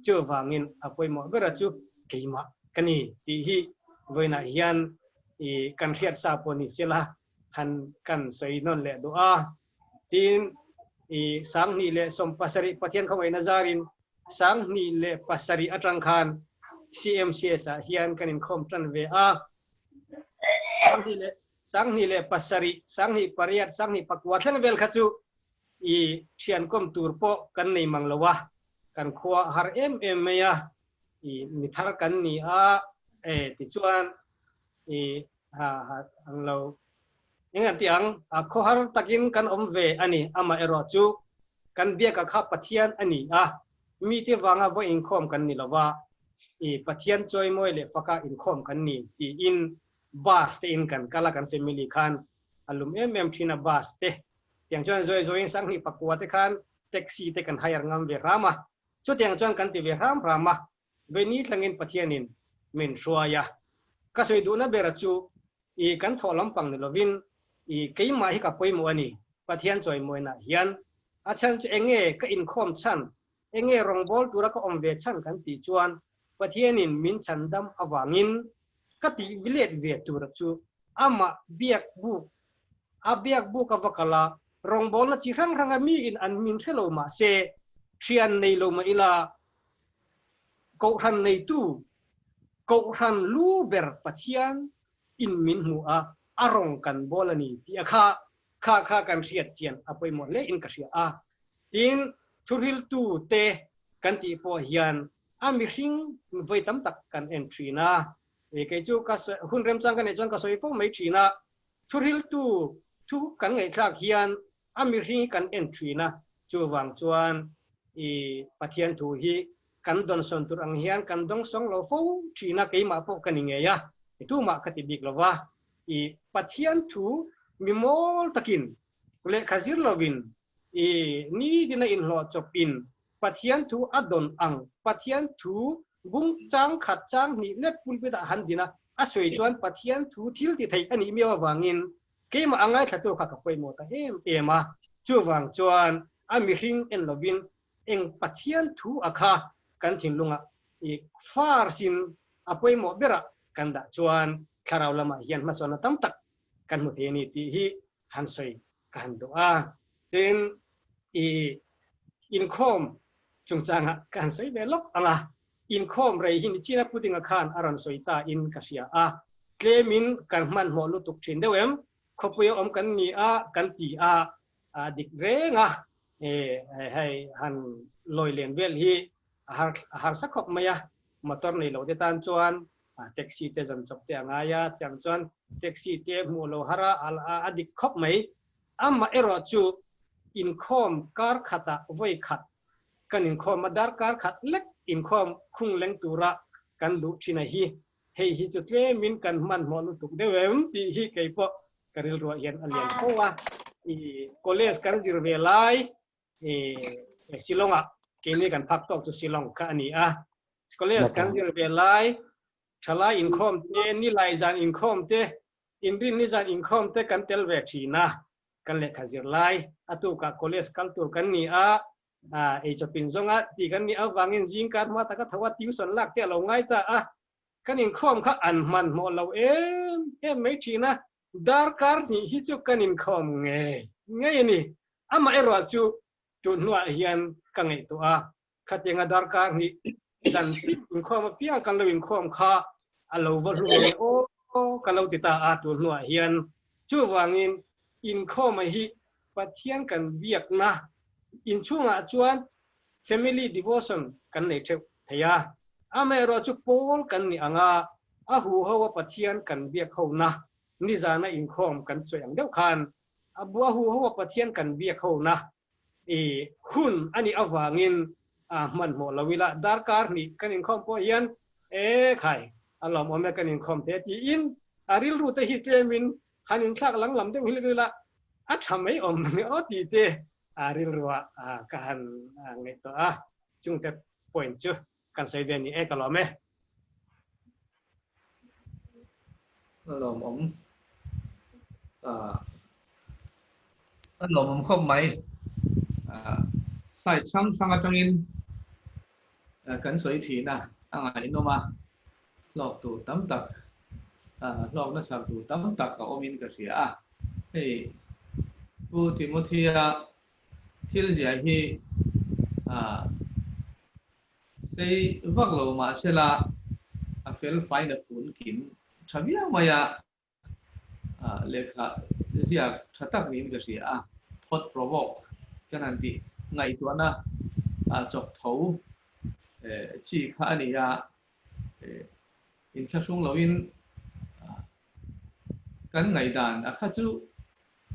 Chuvangin a pawimawh bera chu keimah ka ni tih hi vawiinah hian i kan hriat sa pawh ni sela han kan sawi nawn leh duh a. Tin, i 2017 Pathian khawngaihna zarin 2007 atang khan CMCS ah hian kan inkhawm tan ve a. 2007, 2008, 2009 thleng vel kha chu i thian kawm tur pawh kan nei mang lo a, kan khua a har em em mai a, i mi thar kan ni a, e tichuan i ha ha ang lo eng an ti ang, a khawhar takin kan awm ve a ni, amaherawh chu kan biaka kha Pathian a ni a, mite vanga vawi inkhawm kan ni lo va, i Pathian chawimawi leh faka inkhawm kan ni tiin bus te in kan kal a, kan family khan a lum em em thin a bus te, tiang chuan zawi zawiin 2009 te khan taxi te kan hire ngam ve hram a, chutiang chuan kan ti ve hram hram a, Veni tlangin Pathianin min hruai a, ka sawi duhna bera chu i kan thawh lampang ni lovin i keimah hi ka pawimawh a ni, Pathian chawimawihnah hian a chhan chu enge ka inkhawm chhan, enge rawngbâwl tura ka awm ve chhan kan tih chuan Pathianin min chhandam avangin ka tih let ve tura chu amah biak buk a biak buk a va kal a, rawngbâwlna chi hrang hranga miin an min hre lo mah se, thian nei lo mah ila Kohhran neitu, Kohhran lu ber Pathian in min hmu a, a rawng kan bawl a ni tih a kha kha kha kan hriat chian a pawimawh hle in ka hria a. Tin, thuhriltu te kan tih pawh hian a mihring vawi tam tak kan en thin a. Kei chu ka hun remchang ka neih chuan ka sawi fo mai thin a, thuhriltu thu kan ngaihthlak hian A mihring hi kan en thin a, chuvang chuan i Pathian thu hi kan dawnsawn tur ang hian kan dawngsawng lo fo thin a, keimah pawh ka ni ngei a, tumah ka ti bik lo va, i Pathian thu mi mawl takin lehkha zir lovin I nitin a inhlawh chawpin Pathian thu a dawn ang. Pathian thu bung chang khat chang hnih lek pulpit ah han din a, a sawi chuan Pathian thu thil ti theih a nih miau avangin keimah a ngaithlatu kha ka pawimawh ta em em a. Chuvang chuan a mihring en lovin eng Pathian thu a kha kan thinlungah i first in a pawimawh berah kan dah chuan thlarau lamah hian hmasawnna tam tak kan hmu thei a ni tih hi han sawi ka han duh a. Tin, i inkhawm chungchangah ka han sawi ve lawk ang a, inkhawm rei hi Nichina Pudinga khan a rawn sawi ta in ka hria a, tlemin kan hmanhmawh lutuk thin deuh em? Khawpuia awm kan ni a, kan ti a, a dik reng a, hei han lawi len vel hi a har a harsa khawp mai a, motor nei lo te tan chuan taxi te zawn chawp te a ngai a, chutiang chuan taxi te hmuh lo har a, a dik khawp mai. Amah erawh chu inkhawm kar khatah vawi khat kan inkhawm a, darkar khat lek inkhawm khung leng tura kan duh thin a hi, hei hi chu tlemin kan hmanhmawh lutuk deuh em tih hi kei pawh ka rilruah hian a lian fo a. I college kan zir ve lai i Shillong-ah keini kan phak tawk chu Shillong kha a ni a. College kan zir ve lai thalai inkhawm te, nilai zan inkhawm te, inrin ni zan inkhawm te kan tel ve thin a. Kan lehkha zir lai a tukah college kal tur kan ni a, ei chawpin zawnga tih kan nih avangin zingkar hma taka tho a tuition lak te a lo ngai ta a. Kan inkhawm kha an hmanhmawh lo em em mai thin a, darkar hnih hi chu kan inkhawm ngei ngei a ni. Amah erawh chu tun hnuah hian ka ngaihtuah a, khatianga darkar hnih dan tin inkhawm apiang kan lo inkhawm kha a lo va hlu nge aw ka lo ti ta a tun hnuah hian. Chuvangin inkhawma hi Pathian kan biakna inchhungah chuan Family devotion kan nei theuh thei a, amaherawh chu pawl kan nih ang a, a huho a Pathian kan biak ho na, nizana inkhawm kan sawi ang deuh khan a bu a huho a Pathian kan biak ho na i hun a nih avangin a hmanhmawh lo ila, darkar hnih kan inkhawm pawh hian e khai a lawmawm e kan inkhawm thei a tiin a rilru te hi tlemin han inthlak langlam deuh hi ila a tha mai awm aw tih te a rilruah ka han ngaihtuah a, chungte point chu kan sawi ve ni e ka lawm e. A lawmawm a lawmawm khawp mai. Side hrang hrang atangin kan sawi thin a, a ngaihnawm a, hlawk tur tam tak, hlawk nasa tur tam tak a awmin ka hria a. Hei Pu Timothy-a thil ziah hi sei vak lo mahsela a fel fain a fun kim tha viau mai a. Lehkha ziak tha tak niin ka hria a, thought provoke kan han tih ngaihtuahna chawk tho chi kha a ni a, inthlahrung loin kan ngaihdan a kha chu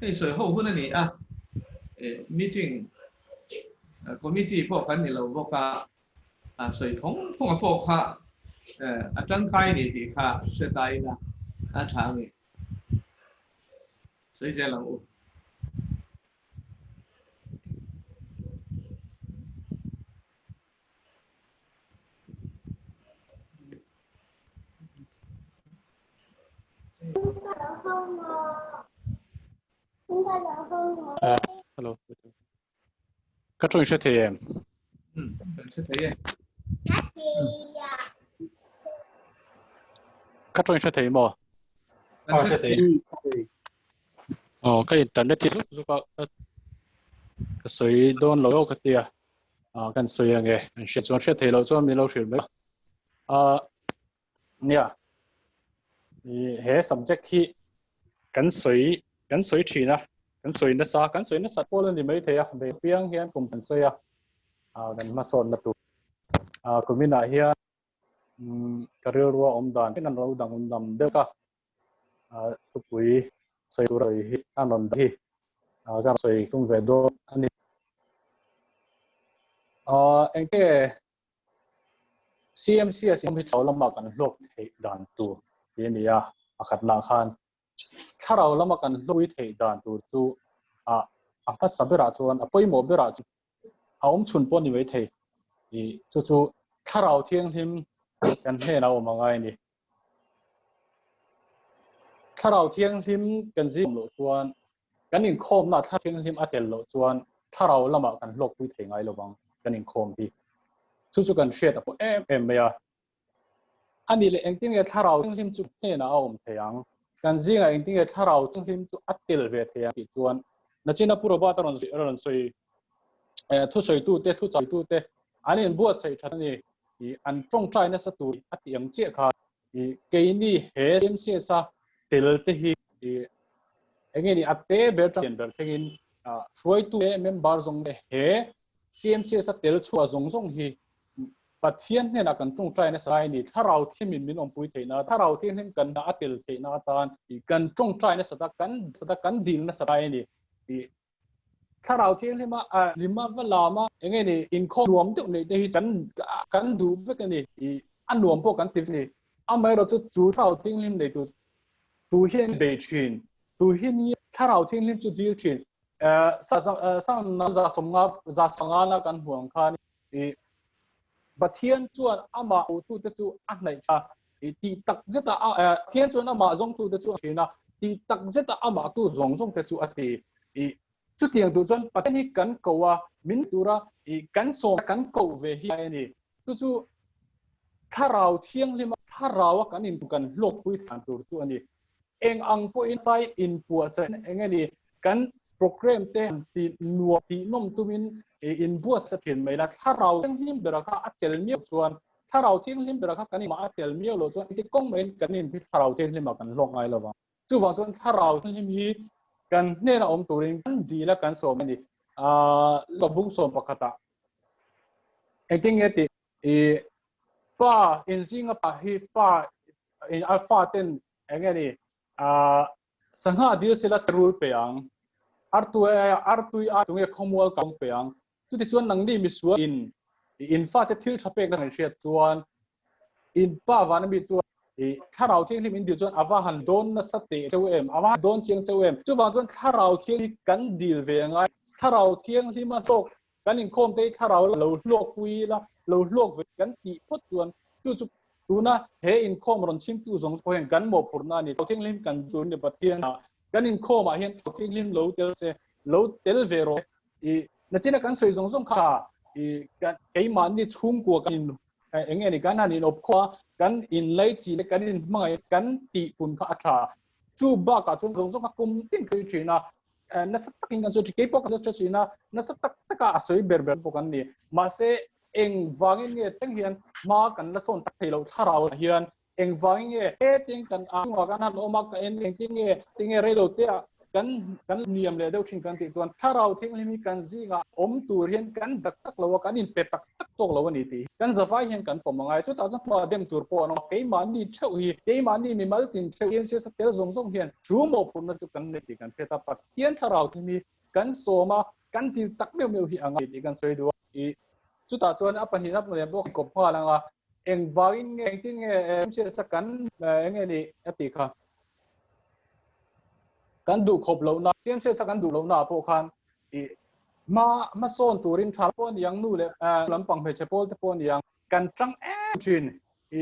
hei sawi ho hun a ni a, meeting committee pawh kan ni lo bawk a, sawi phawng phawng a pawh kha a tangkai a ni tih kha hre ta ila a tha ang e. Sawi zel ang u. Hello. Ka tawng hre thei em? Kan hre thei e. Ka tawng hre thei maw? Kan hre thei. Oh, ka internet hi zuk zuk a ka sawi dawn lo ka tia. Ah, kan sawi ange. Kan hriat chuan hriat thei loh chuan min lo hrilh mai. Ah, nia. He subject hi kan sawi kan sawi thin a, kan sawi nasa, kan sawi nasa pawl a ni mai thei a, bei piang hian kum kan sawi a, ah kan hmasawnna tur. Ah kuminah hian ka rilrua awm dan hian an lo danglam deuh a, ah thupui sawi tur a hi a rawn dah hi ah ka sawi tum ve dawn a ni. Ah engte CMC a siam hi thlarau lama kan hlawk theih dan tur tih a ni a, pakhatna khan thlarau lama kan hlawk theih dan tur chu ah. A hmasa berah chuan a pawimawh berah chu a awm chhun pawh a ni maithei. Chu chu Thlarau Thianghlim kan hnenah a awm a ngai a ni. Thlarau Thianghlim kan zing loh chuan kan inkhawmna Thlarau Thianghlim a tel loh chuan Thlarau lamah kan hlawkpui thei ngai lovang kan inkhawm hi. Chu chu kan hriat a pawh em em mai a. A nih leh engtin nge Thlarau Thianghlim chu hnenah a awm thei ang? Kan zingah engtin nge Thlarau Thianghlim chu a tel ve thei ang tih chuan nachina Pu Robert a rawn sawi thusawitute, thuchaitute an inbuatsaih that a ni. I an tawngtai nasa tur a tih ang chiah kha i keini he CMCS a tel te hi i enge ni a te ber tang ber thlengin hruaitu te member zawng te he CMCS a tel chhuah zawng zawng hi Pathian hnenah kan tawngtai nasa lai ni thlarau thimin min awmpui theihna thlarau thianghlim kan a tel theihna atan i kan tawngtai nasa ta kan sata kan dil nasa lai ni i Thlarau thianghlim a lima va lam a, enge ni inkhawm nuam deuh neih te hi kan kan duh vek a ni, i a nuam pawh kan ti vek a ni. Amaherawh chu chu thlarau thianghlim nei tu tu hian bei thin, tu hi ni thlarau thianghlim chu dil thin. Sang za sawmnga za sanga na kan hmuh ang khan i Pathian chuan amah hotute chu a hnaih tha i tih tak zeta a Pathian chuan amah zawngtute chu a thin a, tih tak zeta amah tu zawng zawng te chu a ti. I chutiang duh chuan Pathian hi kan ko a, min tura i kan sawm kan koh ve hi a ni. Chu chu thlarau thianghlim a, thlarau a kan in kan hlawkpui than tur chu a ni. Eng ang pawhin sai inpuahchah eng nge ni kan program te han ti nuam tih nawm tumin inbuatsa thin mai la, thlarau thianghlim bera kha a tel miau chuan thlarau thianghlim bera kha kan inmah a tel miau loh chuan engti kawng maiin kan in hi thlarau thianghlimah kan hlawk ngai lo vang. Chuvang chuan thlarau thianghlim hi kan hnena awm turin kan dil a kan sawm a ni. Aaa bung sawm pakhatah engtin nge tih i pa inzinga pa hi fa in a fa ten eng nge ni aaa sangha dil sela rul pe ang artui artui a tunge khawmual kang pe ang chuti chuan nangni misual in in fa te thil tha pek na kan hriat chuan in pa van ami chuan i thlarau thianghlim in dil chuan ava han dawn nasa teh cheu em ava dawn chiang cheu em chuvang chuan thlarau thianghlim kan dil ve angai thlarau thianghlim a hlawk Kan inkhawm te hi thlarau lo hluak pui ila, lo hluak ve kan tih phawt chuan chu chu tuna he inkhawm rawn chhimtu zawng pawh hian kan mawhphurhna a ni. Thlarau Thianghlim kan tur ni Pathian ah kan inkhawm ah hian Thlarau Thianghlim lo tel se, lo tel ve rawh i nachina kan sawi zawng zawng kha i keimahni chhungkua kan in eng nge ni kan han inawp khawh a, kan inlaichi leh kan inhmangaih kan tih pun kha a tha. Chu bakah chuan zawng zawng kha kum tin ka sawi thin a, nasa takin kan sawi thin, keipawh ka sawi thin a, nasa tak taka a sawi ber ber bawk an ni. Mahse engvangin nge thleng hian hma kan la sawn tak thei loh thlarau ah hian engvangin nge hetin kan a chungah kan han awm a, ka en engtin nge tinge reilo te ah kan kan hniam leh deuh thin kan tih chuan thlarau thianghlim hi kan zingah awm tur hian kan dak tak lo a, kan inpe tak tak tawk lo a ni tih hi kan zavai hian kan pawm a ngai. Chutah chuan hma dem tur pawh an awm a, keimahni theuh hi, keimahni mimal tin theuh hian siasa tel zawng zawng hian chu mawhphurhna chu kan nei tih kan hriat a, Pathian thlarau thim hi kan sawm a, kan dil tak meuh meuh hi a ngai tih kan sawi duh a. I chutah chuan a pahnihna leh bawk kawp nghal ang a, engvangin nge engtin nge siasa kan eng nge ni a tih kha kan duh khawp lohna, siamsiasa kan duh lohna ah pawh khan i hma hmasawn turin tha pawh a ni ang, nu leh lampang hmeichhe pawl te pawh a ni ang, kan tang em thin. I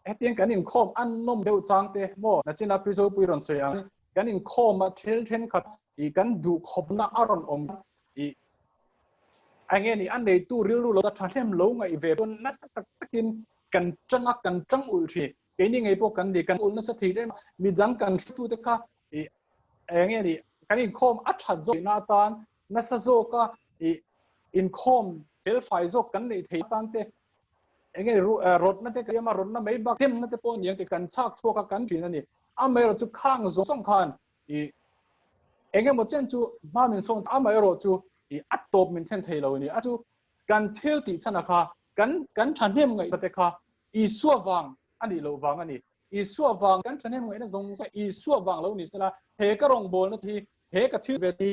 hetiang kan inkhawm an nawm deuh chang te maw nachina Pi Zopui rawn sawi ang, kan inkhawm a thil thenkhat i kan duh khawpna a rawn awm i eng nge ni a neitu rilru lo ta thahnem lo ngaih ve pawn nasa tak takin kan tang a, kan tang ulh thin. Keini ngei pawh kan ni, kan ulh nasa thei em a, midang kan hretute kha i eng nge ni kan inkhawm a that zawk theihna atan nasa zawka i inkhawm felfai zawk kan neih theih atan te eng nge rawtna te ka siam a, rawtna mai bak demna te pawh a ni ang tih kan chhak chhuak a kan thin a ni. Amaherawh chu khang zawng zawng khan i eng emaw chen chu hma min sawn amaherawh chu i a tawp min thlen thei lo a ni. A chu kan thil tih chhan a kha kan kan thahnem ngaihna te kha Isua vang a nih loh vang a ni. Isua vang kan thahnem ngaihna zawng zawng Isua vang lo ni sela, he ka rawngbawlna hi, he ka thil ve hi,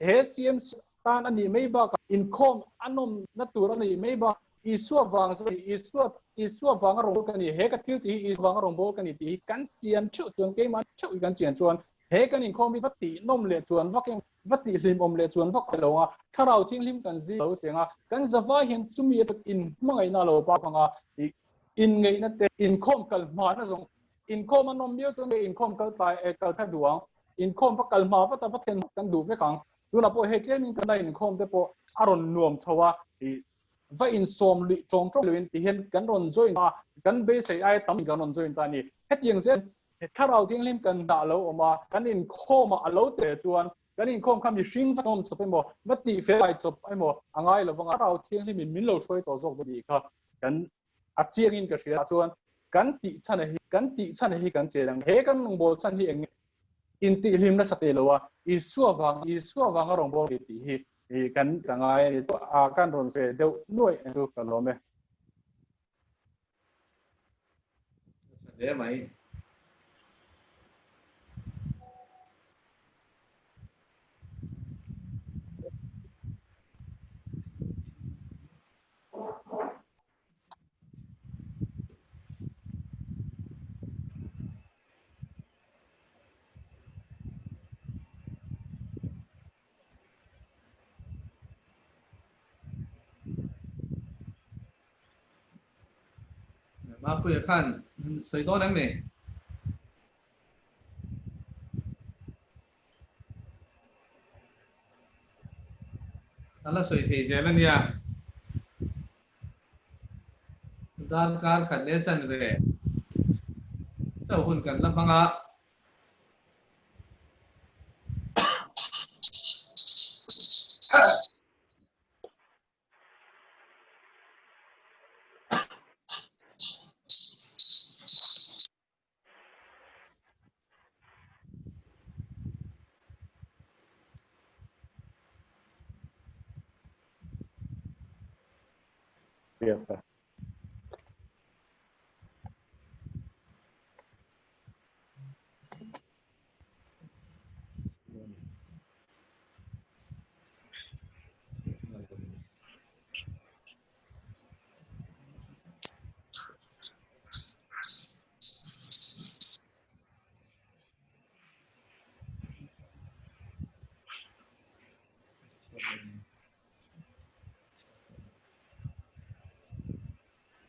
he CMC tan a nih mai bakah inkhawm a nawmna tur a nih mai bakah Isua vang chu a ni, Isua Isua vanga rawngbâwl ka ni, he ka thil tih hi Isua vanga rawngbâwl ka ni tih hi kan chian theuh chuan keimah theuh hi kan chian chuan he kan inkhawm hi va tih nawm leh chuan vak em. Va tih hlim awm leh chuan vak lo a, thlarau thianghlim kan zing lo cheng a, kan zavai hian chumi atang in hmangaihna a lo pau ang a, i inngeihna te, inkhawm kal hmana zawng, inkhawm an awm miau chuan nge inkhawm kal tlai eh kal kha duh ang, inkhawm va kal hma vat a va thlen kan duh vek ang, tunah pawh hei tlemin kan la inkhawm te pawh a rawn nuam chho a, i va insawm luih tawng tawng loin ti hian kan rawn join a, kan beisei aia tam in kan rawn join ta a ni. Hetiang zel Thlarau Thianghlim kan dah lo awm a, kan inkhawm ah a lo tel chuan kan inkhawm kha mihring va awm chawp emaw, va tih fel ai chawp emaw a ngai lo vang a, Thlarau Thianghlim in min lo hruai tawh zawk tih kha kan a chiang in ka hria chuan kan tih chhan hi kan tih chhan hi kan che ang. He kan rawngbâwl chhan hi eng nge intihhlim nasa teh lo a, Isua vang Isua vanga rawngbâwl tih hi kan ta ngai a ni. Kan rawn ve deuh nuaih chu ka lawm e. Hle mai. Mapuia khan sawi dawn em ni? A la sawi thei zel a nia. Darkar khat leh chan ve chauh hun kan la hmang a. Biaka.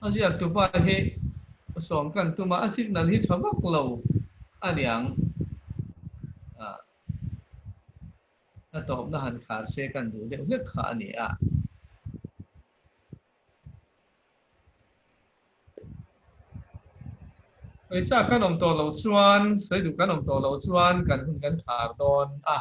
A ziak tupa hi sawm kan tum a, a signal hi tha vak lo a niang. A tawpna han khar se kan duh deuh hlek kha a ni a. Sawi chak kan awm tawh loh chuan, sawi duh kan awm tawh loh chuan kan hun kan khar dawn a.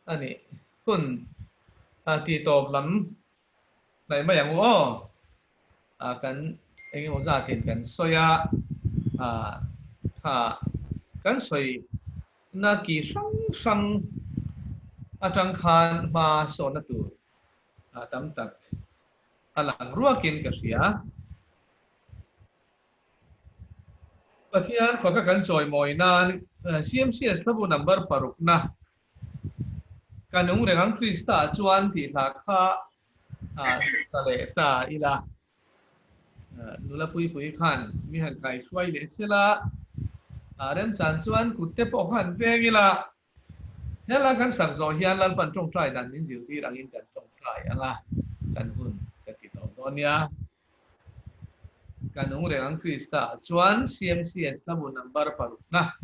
A nih hun a tih tawp lam hnaih mai ang u aw. Ah kan eng emaw zatin kan sawi a, ah kha kan sawi na ki hrang hrang atang khan hma sawnna tur ah tam tak a lang ruakin ka hria. Pathian faka kan chawimawi nan CMCS hlabu number parukna ka nung reng ang Krista ah chuan tih hla kha ta leh ta ila. Nula puipui khan mi han kaihruai leh sela, remchan chuan kut te pawh khan veng ila. Hela kan sak zawh hian Lalpan tawngtai dan min zirtir angin kan tawngtai ang a, kan hun ka ti tawh dawn nia. Ka nung reng ang Krista ah chuan CMCS hlabu number parukna.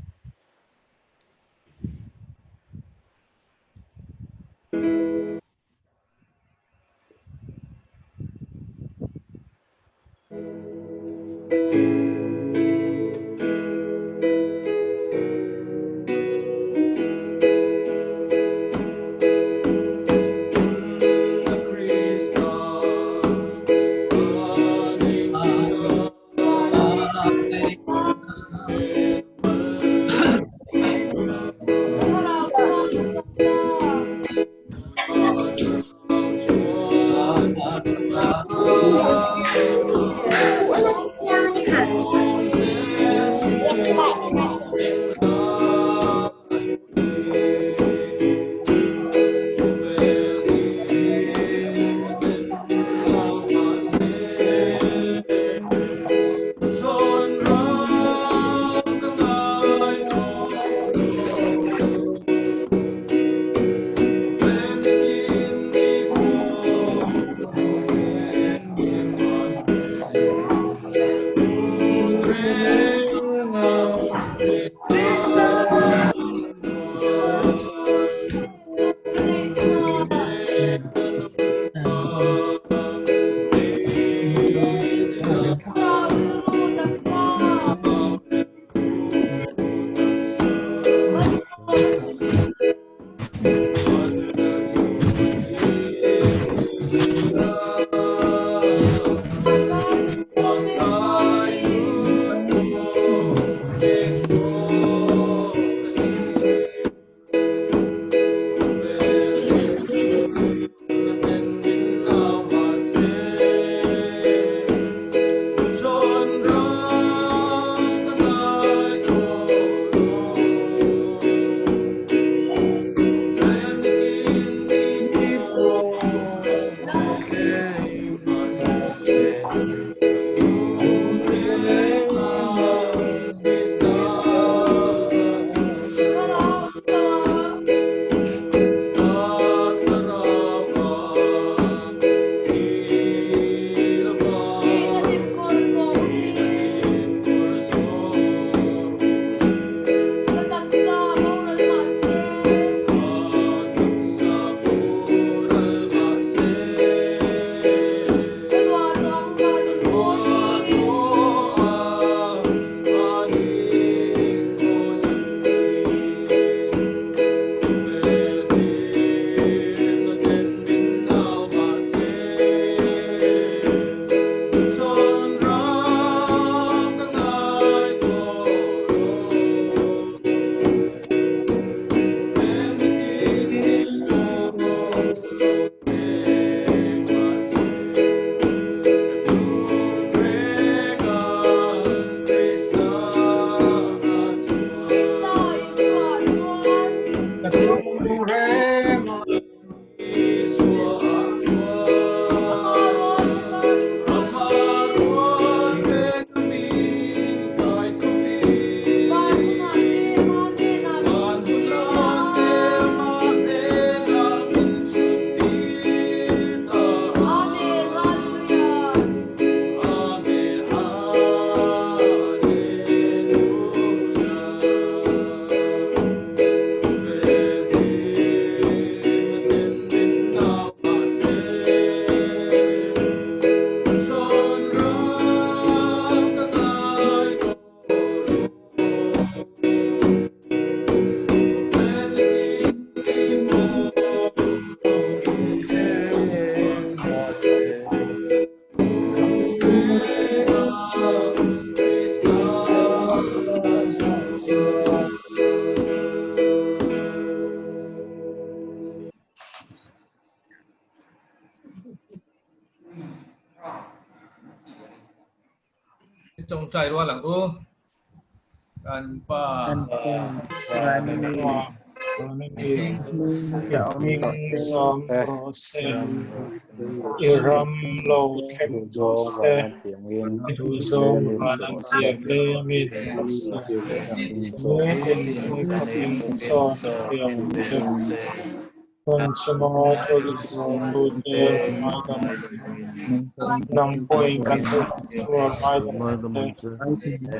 Tawngtai rual ang u. Kan Pa. I ram lo thleng tawh se, i duhzawng van an tiam lei a mi tawh se, ni khawpin chaw an fiam che. Kan chunga thil sualtute ngaidam nang pawhin kan thil sual ngaidam che.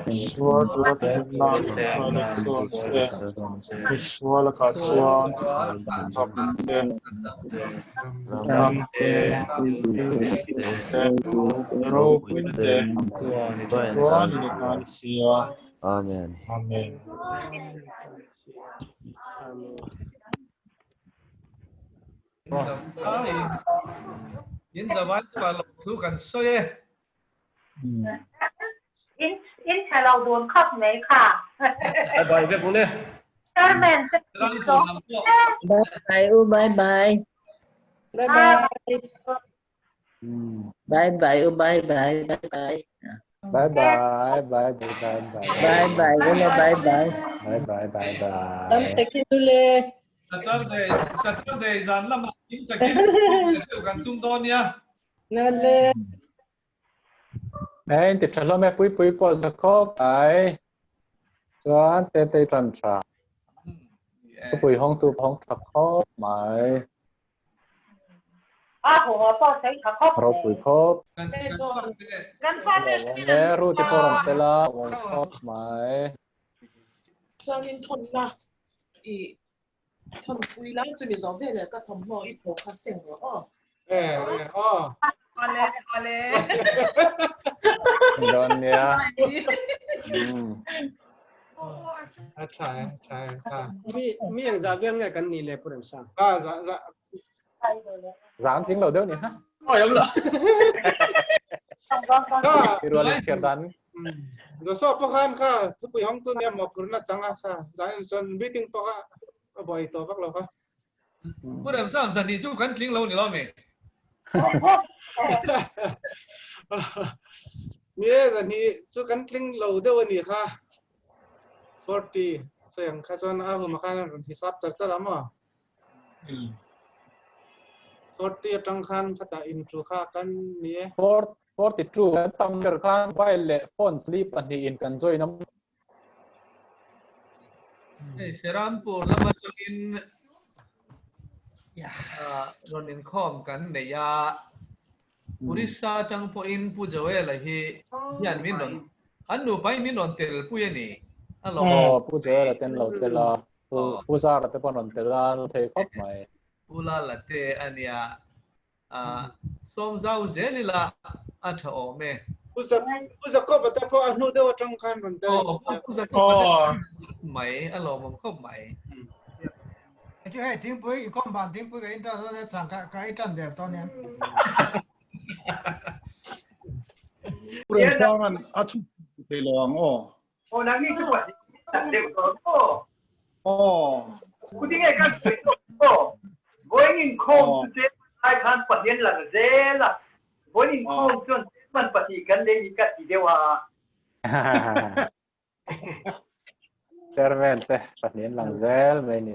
Sual tura thlenna toilet sual che. Mi sual lakah chuan chak che. Ram te, te, ropuina te, chuan i ni tan si a. Amen. Amen. In zavai chu a lo thu kan sawi e. In in tha lo dun khawp mai kha. Bye bye vek ule. Chairman te Bye bye u bye bye. Bye bye. Bye bye u bye bye bye bye. Bye bye bye bye bye bye. Bye bye ule bye bye. Bye bye bye bye. Tam takin ule. Saturday Saturday zan lamah kim takin kan tum dawn nia. Nale. Ei ti tha hlawm e pui pui pawh za khawp mai. Chuan te te tan tha. Thupui hawng tu hawng tha khawp mai. A hawng a pawh sawi tha khawp mai. Ropui khawp. Kan fate E ru ti pawh rawn tel a hawng khawp mai. Chuanin thawnna i thawnpui lai chu ni zawh veleh ka thawmhnaw i thaw kha seng rawh aw. E e aw. Awle awle. Dawn nia. A tha e tha e tha. Mi mi ang za vel nge kan ni le Pu Remsang. A za za. Zan tling lo deuh ni ha. Oi am lo. I rual in chhiar dan. Joshua pawh khan kha thupui hawng tu nia mawhphurhna chang a kha zan in chuan meeting pawh kha a buai tawh vak lo kha. Pu Remsang zan ni chu kan tling lo ni lo mi. Ni e zan hi chu kan tling lo deuh a ni kha. 40 sayang kha chuan a huma khan a rawn hisap char char a maw. 40 atang khan khata intru kha kan ni e. 42 kan tam ber khan mobile leh phone li pahnihin kan join a. Hei Serampur lama tangin rawn inkhawm kan nei a. Orissa atang pawhin Pu Joel-a hi hian min rawn an nupa in min rawn tel pui a ni. A lawm. Aw Pu Joel-a te an lo tel a, Pu Pu Zara te pawh an rawn tel a, an lo thei khawp mai. Pu Lala te a nia. Sawm zau zel ila a tha awm e. Pu Pu Jacob-a te pawh a hnu deuh atang khan rawn tel. Aw Pu Jacob-a te pawh mai a lawmawm khawp mai. Chu hei thingpui inkhawm van thingpui ka in tan dawn e chhang ka ka ei tan der tawh ania. Pu Remsanga'n a chhut thei lo ang aw. Aw nang ni chu pahnih tak deuh tawh ang aw. Aw. Ku tinge kan sawi tawh aw. Vawiin inkhawm chu tlem lai khan pahnih an lang zel a. Vawiin inkhawm chuan tlem an pahnih kan lei ni ka ti deuh a. Chairman te pahnih an lang zel mai ni.